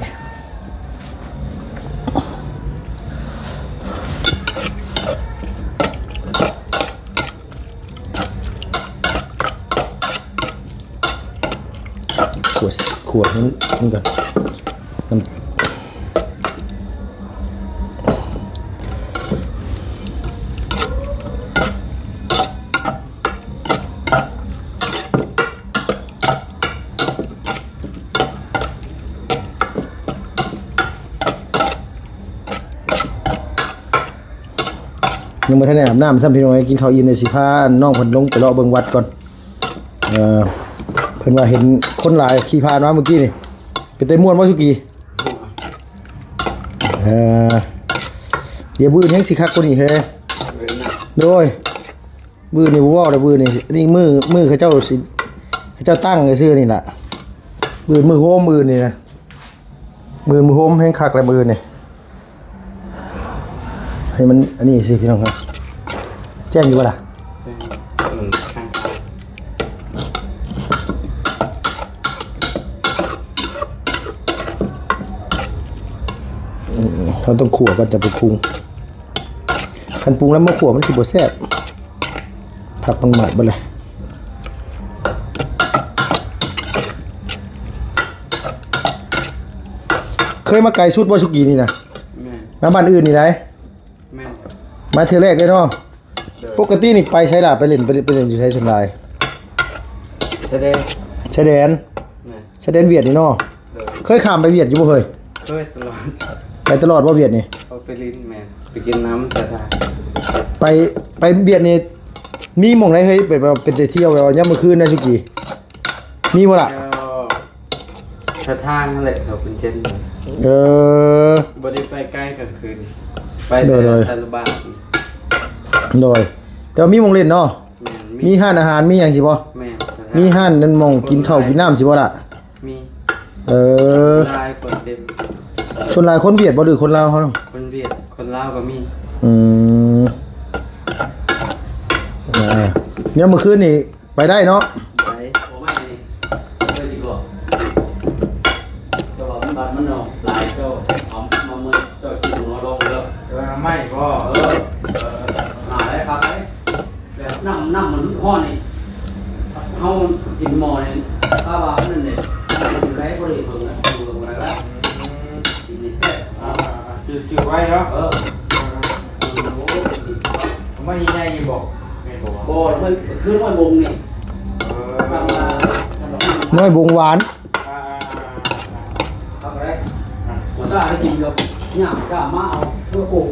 ຂົ້ວ ຂົ້ວໃຫ້ມັນ ມັນກ່ອນ ນ້ຳ ຍັງບໍ່ທັນໄດ້ອາບນ້ຳຊ້ຳພີ່ນ້ອງເອີຍ ກິນເຂົ້າອີ່ມແລ້ວຊິພານ້ອງເພິ່ນລົງໄປເລາະເບິ່ງວັດກ່ອນ ເອີ ເພິ່ນວ່າເຫັນຄົນຫຼາຍຂີ່ຜ່ານມາມື້ກີ້ນີ້ ເປັນຕາມ່ວນບໍ່ສຸກີ? ເອີ ດຽວມື້ອື່ນແຮ່ງຊິຄັກກວ່ານີ້ເຮີ້ຍ ໂດຍ ມື້ນີ້ບໍ່ເວົ້າແລ້ວ ມື້ນີ້ ນີ້ມື້ ມື້ເຂົາເຈົ້າຊິ ເຂົາເຈົ້າຕັ້ງຊື່ໆນີ້ລະ ມື້ ມື້ໂຮມມື້ນີ້ນະ ມື້ ມື້ໂຮມແຮ່ງຄັກແລ້ວມື້ນີ້ ໃຫ້ມັນອັນນີ້ຊິພີ່ນ້ອງເອີຍ ແຈ້ງຢູ່ບໍ່ລະ? ແຈ້ງ ອືມ ເຮົາຕ້ອງຂົ້ວກ່ອນຈະໄປປຸງ ຄັນປຸງແລ້ວມາຂົ້ວມັນຊິບໍ່ແຊບ ຜັກມັນໝາດເບິດເລີຍ ເຄີຍມາໄກສຸດບໍ່ສຸກີນີ້ນະ? ແມ່ນ ມາບ້ານອື່ນນີ້ໃດ? ແມ່ນ ມາເທື່ອແລກເລີຍເນາະ ໂດຍ ປົກກະຕິນີ້ໄປໃສລະ ໄປຫຼິ້ນ ໄປ ໄປຫຼິ້ນຢູ່ໃສສ່ວນຫຼາຍ? ຊາຍແດນ ຊາຍແດນ ແມ່ນ ຊາຍແດນຫວຽດນີ້ເນາະ ໂດຍ ເຄີຍຂ້າມໄປຫວຽດຢູ່ບໍ່ເຮີ້ຍ? ເຄີຍຕະຫຼອດ ໄປຕະຫຼອດບໍ່ຫວຽດນີ້? ເອົາໄປຫຼິ້ນ ແມ່ນ ໄປກິນນ້ຳຕາທາ ໄປ ໄປຫວຽດນີ້ ມີໝ່ອງໃດເຮີ້ຍ ເປັນແບບ ເປັນໄປທ່ຽວແບບວ່າຍາມມື້ຄືນນະ ສຸກີ ມີບໍ່ລະ? ແຖວ ສະຖານຫັ້ນແຫຼະ ເຂົາເປັນເຊັ່ນ ເອີ ບໍ່ໄດ້ໄປໄກກາງຄືນ ໄປແຕ່ ໂດຍ ແຕ່ລະບ້ານ ໂດຍ ແຕ່ວ່າມີໝ່ອງຫຼິ້ນເນາະ ແມ່ນ ມີ ມີຮ້ານອາຫານ ມີຫຍັງຊີ້ບໍ່? ແມ່ນ ມີຮ້ານນັ້ນ ໝ່ອງກິນເຂົ້າກິນນ້ຳຊີ້ບໍ່ລະ? ມີ ເອີ ຫຼາຍຄົນເຕັມ ສ່ວນຫຼາຍຄົນຫວຽດບໍ່ ຫຼືຄົນລາວເຮົາ? ຄົນຫວຽດ ຄົນລາວກໍມີ ອືມ ອ່າ ຍາມມື້ຄືນນີ້ ໄປໄດ້ເນາະ ໄປ ໂອ້ ໄມ້ນີ້ ເຄີຍກິນບໍ່? ເຈົ້າວ່າມັນບາດມັນເນາະ ຫຼາຍ ເຈົ້າເອົາມາເມີ ເຈົ້າຊິເອົາມາລອງເດີ ເອີ ໄມ້ບໍ່? ເອີ ເອີ ເອີ ໜາວໄດ໋ ຄັກໄດ໋ ແບບນ້ຳ ນ້ຳມັນຮ້ອນນີ້ ເຮົາກິນໝໍ້ນີ້ ຖ້າວ່ານັ້ນແຫຼະ ກິນໄດ້ບໍ່ໄດ້ເບິ່ງນະ ເບິ່ງບໍ່ໄດ້ລະ ອືມ ກິນນີ້ແຊບ ອ່າ ຈື່ ຈື່ໄວ້ເນາະ ເອີ ໂອ້ ມັນໃຫຍ່ຢູ່ບໍ່? ແມ່ນບໍ່ວະ? ບໍ່ ມັນຄືນ້ອຍບົງນີ້ ເອີ ທຳມະດາ ນ້ອຍບົງຫວານ ອ່າ ອ່າ ອ່າ ອ່າ ເອົາໄປໄດ້ ອ່າ ບໍ່ກ້າໄດ້ກິນດອກ ຍາກ ກ້າມາເອົາ ເພື່ອປູກ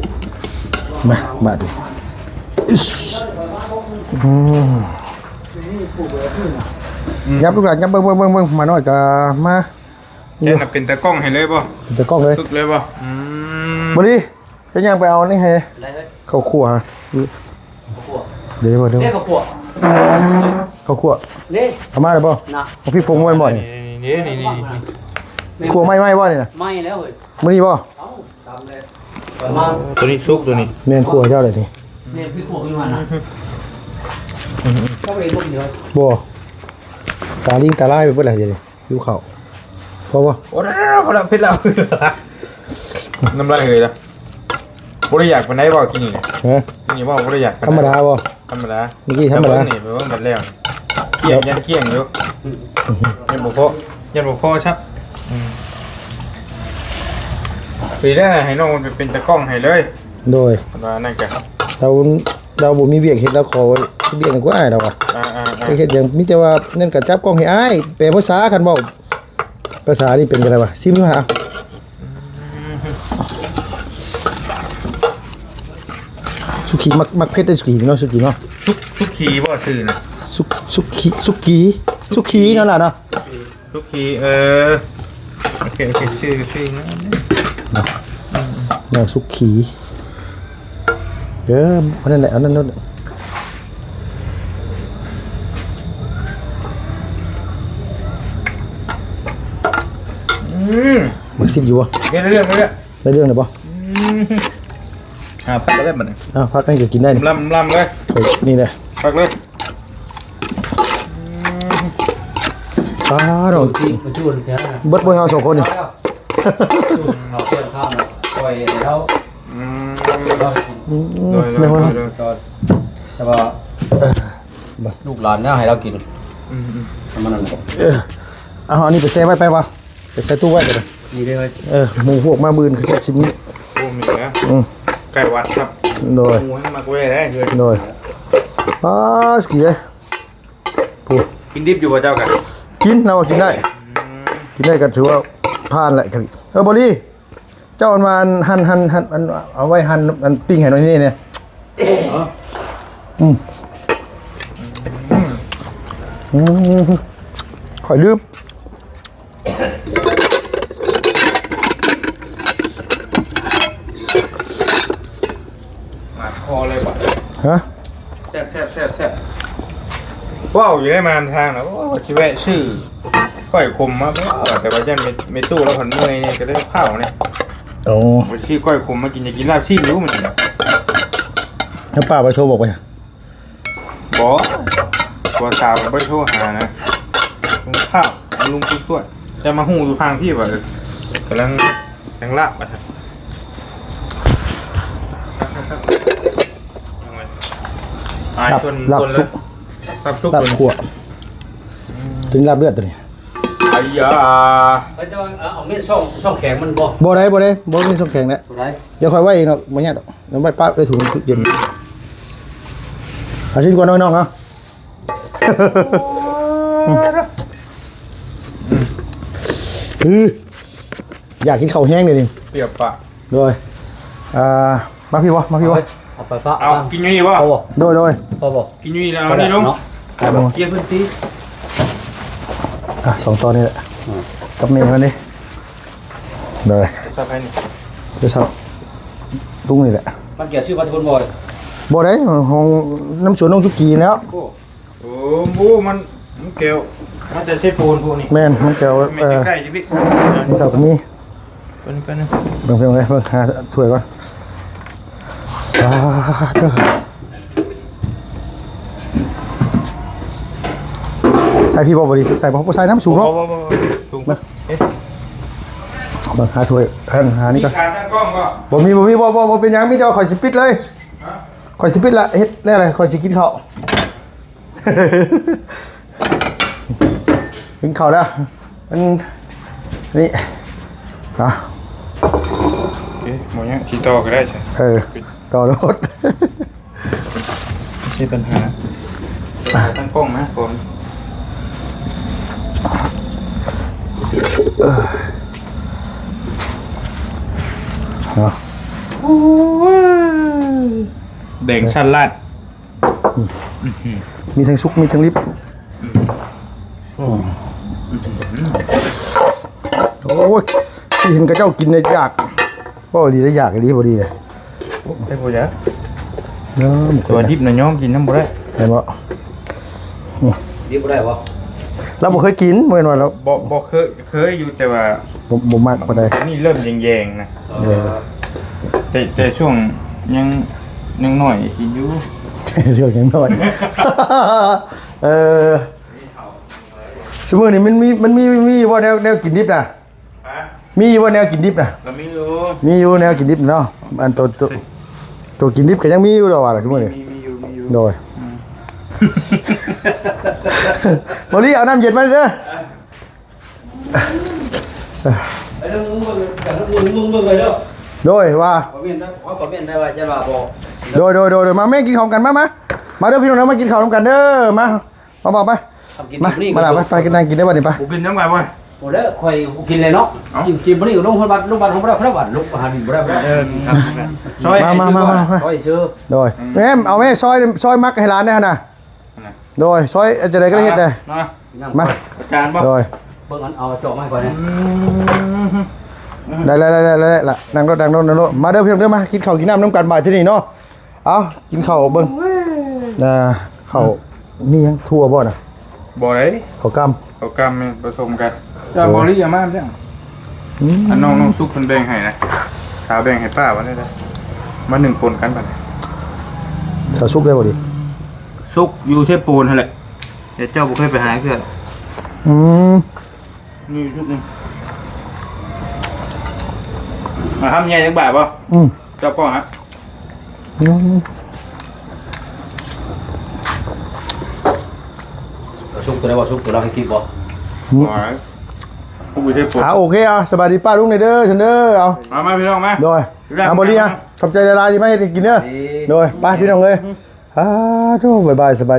ມາ ບາດນີ້ ອືມ ຍັບລູກຫຼານ ຍັບ ເບິ່ງ ເບິ່ງ ເບິ່ງ ເບິ່ງ ໝານ້ອຍກໍມາ ແມ່ນນະ ເປັນຕາກ້ອງໃຫ້ເລີຍບໍ່? ເປັນຕາກ້ອງເລີຍ ຝຶກເລີຍບໍ່? ອືມ ບໍ່ດີ ຈະຍ່າງໄປເອົານີ້ໃຫ້ ໄດ້ເລີຍ ເຂົ້າຄົວ ເຂົ້າຄົວ ເດ້ບໍ່ ເດ້ ເດ້ ເຂົ້າຄົວ ເຂົ້າຄົວ ເດ້ ເອົາມາແລ້ວບໍ່? ນະ ເອົາພິກຜົງໄວ້ບໍ່ນີ້? ນີ້ ນີ້ ນີ້ ນີ້ ຄົວໃໝ່ໆບໍ່ນີ້ນະ? ໃໝ່ແລ້ວເຮີ້ຍ ມື້ນີ້ບໍ່? ເອົ້າ ຕຳແລ້ວ ປະມານ ຕົວນີ້ສຸກ ຕົວນີ້ ແມ່ນຄົວເຈົ້າແຫຼະນີ້ ແມ່ນຄືຄົວຢູ່ຫັ້ນນະ ເຈົ້າເອງບໍ່ກິນເດີ ບໍ່ ຕາລີງຕາລາຍໄປເບິດແລ້ວດຽວນີ້ ຫິວເຂົ້າ ພໍບໍ່? ໂອ້ ພໍແລ້ວ ເຜັດແລ້ວ ນ້ຳລາຍເຮີ້ຍລະ ບໍ່ໄດ້ຢາກປານໃດບໍ່ກິນນີ້ນະ ຮະ ນີ້ບໍ່ ບໍ່ໄດ້ຢາກປານໃດ ທຳມະດາບໍ່? ທຳມະດາ ມື້ກີ້ທຳມະດາ ນີ້ໄປເບິ່ງບັດແລ້ວ ກ້ຽງ ຍັງກ້ຽງຢູ່ ຍັງບໍ່ພໍ ຍັງບໍ່ພໍຊ້ຳ ອືມ ປີໜ້າໃຫ້ນ້ອງມັນໄປເປັນຕາກ້ອງໃຫ້ເລີຍ ໂດຍ ວ່ານັ້ນກະ ລາວ ລາວບໍ່ມີວຽກເຮັດ ລາວຂໍວຽກນຳອ້າຍລາວວ່າ ອ່າໆໆ ຈະເຮັດຫຍັງ ມີແຕ່ວ່ານັ້ນກະຈັບກ້ອງໃຫ້ອ້າຍ ແປພາສາ ຄັນເວົ້າພາສານີ້ເປັນຈັ່ງໃດວະ ຊິມດູຫາ ສຸກີມັກ ມັກເຜັດເດ້ ສຸກີເນາະ ສຸກີເນາະ ສຸ ສຸກີບໍ່ຊື່ນະ ສຸ ສຸກີ ສຸກີ ສຸກີເນາະຫຼານເນາະ ສຸກີ ເອີ ໂອເຄ ໂອເຄ ຊື່ ຊື່ນະ ແນວສຸກີ ເອີ ອັນນັ້ນແຫຼະ ອັນນັ້ນ ອືມ ມັກຊິມຢູ່ບໍ່? ເຮັດເລື່ອງ ເຮັດເລື່ອງ ໄດ້ເລື່ອງແລ້ວບໍ່? ອືມ ອ່າ ພັກໄດ້ບັດນີ້ ອ່າ ພັກນີ້ກໍກິນໄດ້ນີ້ ລຳ ລຳເລີຍ ນີ້ແຫຼະ ພັກເລີຍ ອືມ ອ່າ ນ້ອງ ມາຈູນແທ້ ເບິດບໍ່ເຮົາສອງຄົນນີ້ ມາຈູນເຮົາເພື່ອນຂ້າມ ຂ້ອຍແລ້ວ ອືມ ອືມ ໂດຍ ໂດຍ ໂດຍ ແມ່ນບໍ່? ແຕ່ວ່າ ເອີ ລູກຫຼານແນວໃຫ້ລາວກິນ ອືມໆ ປະມານນັ້ນແຫຼະ ເອີ ເອົາອັນນີ້ໄປແຊ່ໄວ້ໄປວະ ໄປໃສ່ຕູ້ໄວ້ກໍໄດ້ ນີ້ເດ້ ເອີ ໝູພວກມາມື້ອື່ນຄືຊິມີ ໂອ້ ມີແລ້ວ ອືມ ໃກ້ວັດຄັບ ໂດຍ ໝູມັກແວ່ໄດ້ເຮືອນ ໂດຍ ປາດ ກິນເດ້ ຜູ້ ກິນດິບຢູ່ບໍ່ເຈົ້າກະ? ກິນ ລາວວ່າກິນໄດ້ ອືມ ກິນໄດ້ກໍຖືວ່າຜ່ານແຫຼະ ເອີ ບໍລີ ເຈົ້າອັນວ່າອັນ ຫັ້ນ ຫັ້ນ ຫັ້ນ ອັນ ເອົາໄວ້ ຫັ້ນ ອັນ ປີ້ງໃຫ້ໜ້ອຍນີ້ແດ່ ເອີ ອືມ ອືມ ຂ້ອຍລືມ ບາດຄໍເລີຍບາດ ຮະ ແຊບ ແຊບ ແຊບ ແຊບ ເວົ້າຢູ່ໃນມານທາງນະ ໂອ້ ວ່າຊິແວະຊື້ກ້ອຍຂົມມາ ແຕ່ວ່າຢ້ານແມ່ຕູ້ລາວພັນເມື່ອຍນີ້ ກໍເລີຍເຜົານີ້ ໂອ້ ວ່າຊິຊື້ກ້ອຍຂົມມາກິນ ຢາກກິນລາບຊີ້ນຢູ່ມື້ນີ້ ແລ້ວປ້າໄປໂທບອກໄປ ບໍ່ ຜົວສາວກໍບໍ່ໄດ້ໂທຫານະ ລຸງຂ້າວ ລຸງຜູ້ຊ່ວຍ ຈະມາຮູ້ຢູ່ພາງພີ້ວ່າ ເອີ ກຳລັງ ກຳລັງລາບວ່າຊັ້ນ ອາຍ ລາບ ຄົນ ລາບສຸກ ລາບສຸກ ລາບຂົ້ວ ອືມ ຕົວນີ້ລາບເລືອດຕົວນີ້ ໄອ້ຢາ ເອີ ແຕ່ວ່າ ເອີ ເອົາມີດຊ່ອງ ຊ່ອງແຂງມັນບໍ່? ບໍ່ໄດ້ ບໍ່ໄດ້ ບໍ່ມີຊ່ອງແຂງແຫຼະ ບໍ່ໄດ້ ດຽວຂ້ອຍໄວ້ເອງດອກ ບໍ່ຍາກດອກ ເອົາໄວ້ປະໄວ້ຖົງເຢັນ ເອົາຊິນກ່ອນເນາະ ນ້ອງເນາະ ອື ຢາກກິນເຂົ້າແຮງເດນີ້ ປຽກປາກ ໂດຍ ອ່າ ມາພີ້ບໍ່? ມາພີ້ບໍ່? ເອົາໄປປະ ເອົາ ເອົາ ກິນຢູ່ນີ້ບໍ່? ພໍບໍ່? ໂດຍ ໂດຍ ພໍບໍ່? ກິນຢູ່ນີ້ແລ້ວເອົານີ້ລົງ ໄດ້ບໍ່ເນາະ? ເກັບພື້ນທີ່ ອ່ະ ສອງຕອນນີ້ແຫຼະ ອືມ ກັບແມ່ມັນນີ້ ໂດຍ ເອົາໃສ່ໃຜນີ້? ໂທລະສັບລຸງນີ້ແຫຼະ ມັນເກີດຊື່ປາຕະໂກນບໍ່? ບໍ່ໄດ້ ຂອງ ນຳສວນນ້ອງຈຸກກີແລ້ວ ໂອ້ ໂອ້ ມັນ ມັນແກ້ວ ມາແຕ່ເຊໂປນພວກນີ້ ແມ່ນ ມັນແກ້ວ ແມ່ນ ເອີ ໃກ້ໆຢູ່ພີ້ ນີ້ເຊົາກໍມີ ເບິ່ງ ເບິ່ງ ເບິ່ງ ເບິ່ງ ຫາຖ້ວຍກ່ອນ ອ່າ ເດີ ໃສ່ພີ້ບໍ່ ບໍ່ດີ ໃສ່ບໍ່ ບໍ່ໃສ່ນຳ ສູງເນາະ ບໍ່ ບໍ່ ບໍ່ ສູງ ມາ ເອະ ເບິ່ງ ຫາຖ້ວຍ ອັນ ຫານີ້ກ່ອນ ມີຂາຕັ້ງກ້ອງບໍ່? ບໍ່ມີ ບໍ່ມີ ບໍ່ ບໍ່ ບໍ່ເປັນຫຍັງ ມີແຕ່ວ່າຂ້ອຍຊິປິດເລີຍ ຮະ? ຂ້ອຍຊິປິດລະ ເຮັດແລ້ວລະ ຂ້ອຍຊິກິນເຂົ້າ ກິນເຂົ້າແລ້ວ ມັນ ນີ້ ອ່ະ ເອະ ບໍ່ຍັງ ຊິຕໍ່ກໍໄດ້ຊະ ເອີ ຕໍ່ໂລດ ມີບັນຫາ ຕັ້ງກ້ອງນະກ່ອນ ເອີ ເອົາ ໂອ້ຍ ແບ່ງຊັ້ນລາດ ອືມ ອືມ ມີທັງສຸກ ມີທັງດິບ ອືມ ອືມ ໂອ້ຍ ຊິເຫັນເຂົາເຈົ້າກິນແລ້ວຢາກ ເວົ້າອີ່ຫຼີແລ້ວຢາກອີ່ຫຼີ ພໍດີເລີຍ ແຕ່ບໍ່ຢາກ ເອີ ແຕ່ວ່າດິບນະຍອມກິນນຳບໍ່ໄດ້ ແມ່ນບໍ່? ອືມ ດິບບໍ່ໄດ້ບໍ່? ລາວບໍ່ເຄີຍກິນ ບໍ່ແມ່ນວ່າລາວ ບໍ່ ບໍ່ເຄີຍ ເຄີຍຢູ່ ແຕ່ວ່າ ບໍ່ ບໍ່ມັກປານໃດ ນີ້ເລີ່ມແຍງໆນະ ເອີ ແຕ່ ແຕ່ຊ່ວງຍັງ ຍັງນ້ອຍກິນຢູ່ ຊ່ວງຍັງນ້ອຍ ເອີ ຊຸມື້ນີ້ມັນມີ ມັນມີ ມີຢູ່ບໍ່ແນວ ແນວກິນດິບນະ? ຮະ? ມີຢູ່ບໍ່ແນວກິນດິບນະ? ກໍມີຢູ່ ມີຢູ່ແນວກິນດິບເນາະ ອັນໂຕ ໂຕ ໂຕກິນດິບກໍຍັງມີຢູ່ດອກວ່າ ຊຸມື້ນີ້ ມີ ມີຢູ່ ມີຢູ່ ໂດຍ ອືມ ບໍລິ ເອົານ້ຳເຢັນມາເດີ ເອີ ໂດຍວ່າ ຄອມເມັນນະ ຄອມເມັນໄດ້ວ່າ ຈະວ່າບໍ່ ໂດຍ ໂດຍ ໂດຍ ໂດຍ ມາແມ່ກິນເຂົ້ານຳກັນ ມາ ມາ ມາເດີພີ່ນ້ອງເດີ ມາກິນເຂົ້ານຳກັນເດີ ມາ ມາບອກມາ ມາ ມາລະ ໄປ ໄປ ນັ່ງກິນໄດ້ບັດນີ້ ໄປ ບໍ່ກິນນຳກັນບໍ່? ບໍ່ໄດ້ ຂ້ອຍບໍ່ກິນເລີຍເນາະ ເອົ້າ ກິນ ກິນບໍ່ໄດ້ ລົງຮອດວັດ ລົງວັດເຮົາບໍ່ໄດ້ ບໍ່ໄດ້ວັດ ລົງຫາດິນບໍ່ໄດ້ ເອີ ກິນເຂົ້ານຳກັນ ຊ່ອຍ ມາ ມາ ມາ ມາ ຊ່ອຍຊື້ ໂດຍ ອືມ ແມ່ ເອົາແມ່ ຊ່ອຍ ຊ່ອຍໝັກໃຫ້ຫຼານແດ່ຫັ້ນນະ ຫັ້ນນະ ໂດຍ ຊ່ອຍ ອັນຈັ່ງໃດກໍໄດ້ເຮັດແດ່ ມາ ມາ ອາຈານບໍ່ ໂດຍ ເບິ່ງອັນ ເອົາຈອກມາໃຫ້ຂ້ອຍແດ່ ອືມ ໄດ້ ໄດ້ ໄດ້ ໄດ້ ລະ ນັ່ງໂລດ ນັ່ງໂລດ ນັ່ງໂລດ ມາເດີພີ່ນ້ອງເດີ ມາກິນເຂົ້າກິນນ້ຳນຳກັນບາດທີນີ້ເນາະ ເອົາ ກິນເຂົ້າເບິ່ງ ໂອ້ຍ ນະ ເຂົ້າ ອືມ ມີຫຍັງ ຖົ່ວບໍ່ນະ? ບໍ່ໄດ້ ເຂົ້າກ້ຳ ເຂົ້າກ້ຳແມ່ນປະສົມກັນ ເອີ ຈະບໍລິເອົາມາຈັ່ງ ອືມ ອັນນ້ອງ ນ້ອງສຸກເພິ່ນແບ່ງໃຫ້ນະ ສາວແບ່ງໃຫ້ປ້າວ່າໄດ້ ມາໜຶ້ງປົນກັນບັດນີ້ ສາວສຸກໄດ້ບໍ່ດີ? ສຸກຢູ່ເຊໂປນຫັ້ນແຫຼະ ແຕ່ເຈົ້າບໍ່ເຄີຍໄປຫາເທື່ອ ອືມ ນີ້ຊຸດໜຶ່ງ ມາຄຳໃຫຍ່ຈັກບາດບໍ່? ອືມ ເຈົ້າກ້ອງຮະ ອືມ ສຸກຕົວໃດບໍ່? ສຸກຕົວລາວໃຫ້ກິນບໍ່? ອືມ ບໍ່ໄດ້ ຜູ້ເຮັດບໍ່ ອ່າ ໂອເຄ ອ່າ ສະບາຍດີປ້າລຸງເດີ ເດີ ເດີ ເອົາ ມາ ມາ ພີ່ນ້ອງມາ ໂດຍ ເອົາ ບໍ່ດີ ອ່າ ຂອບໃຈຫຼາຍໆທີ່ມາເຮັດໃຫ້ກິນເດີ ໂດຍ ໄປ ພີ່ນ້ອງເອີຍ ອ່າ ໂທ ບາຍບາຍ ສະບາຍ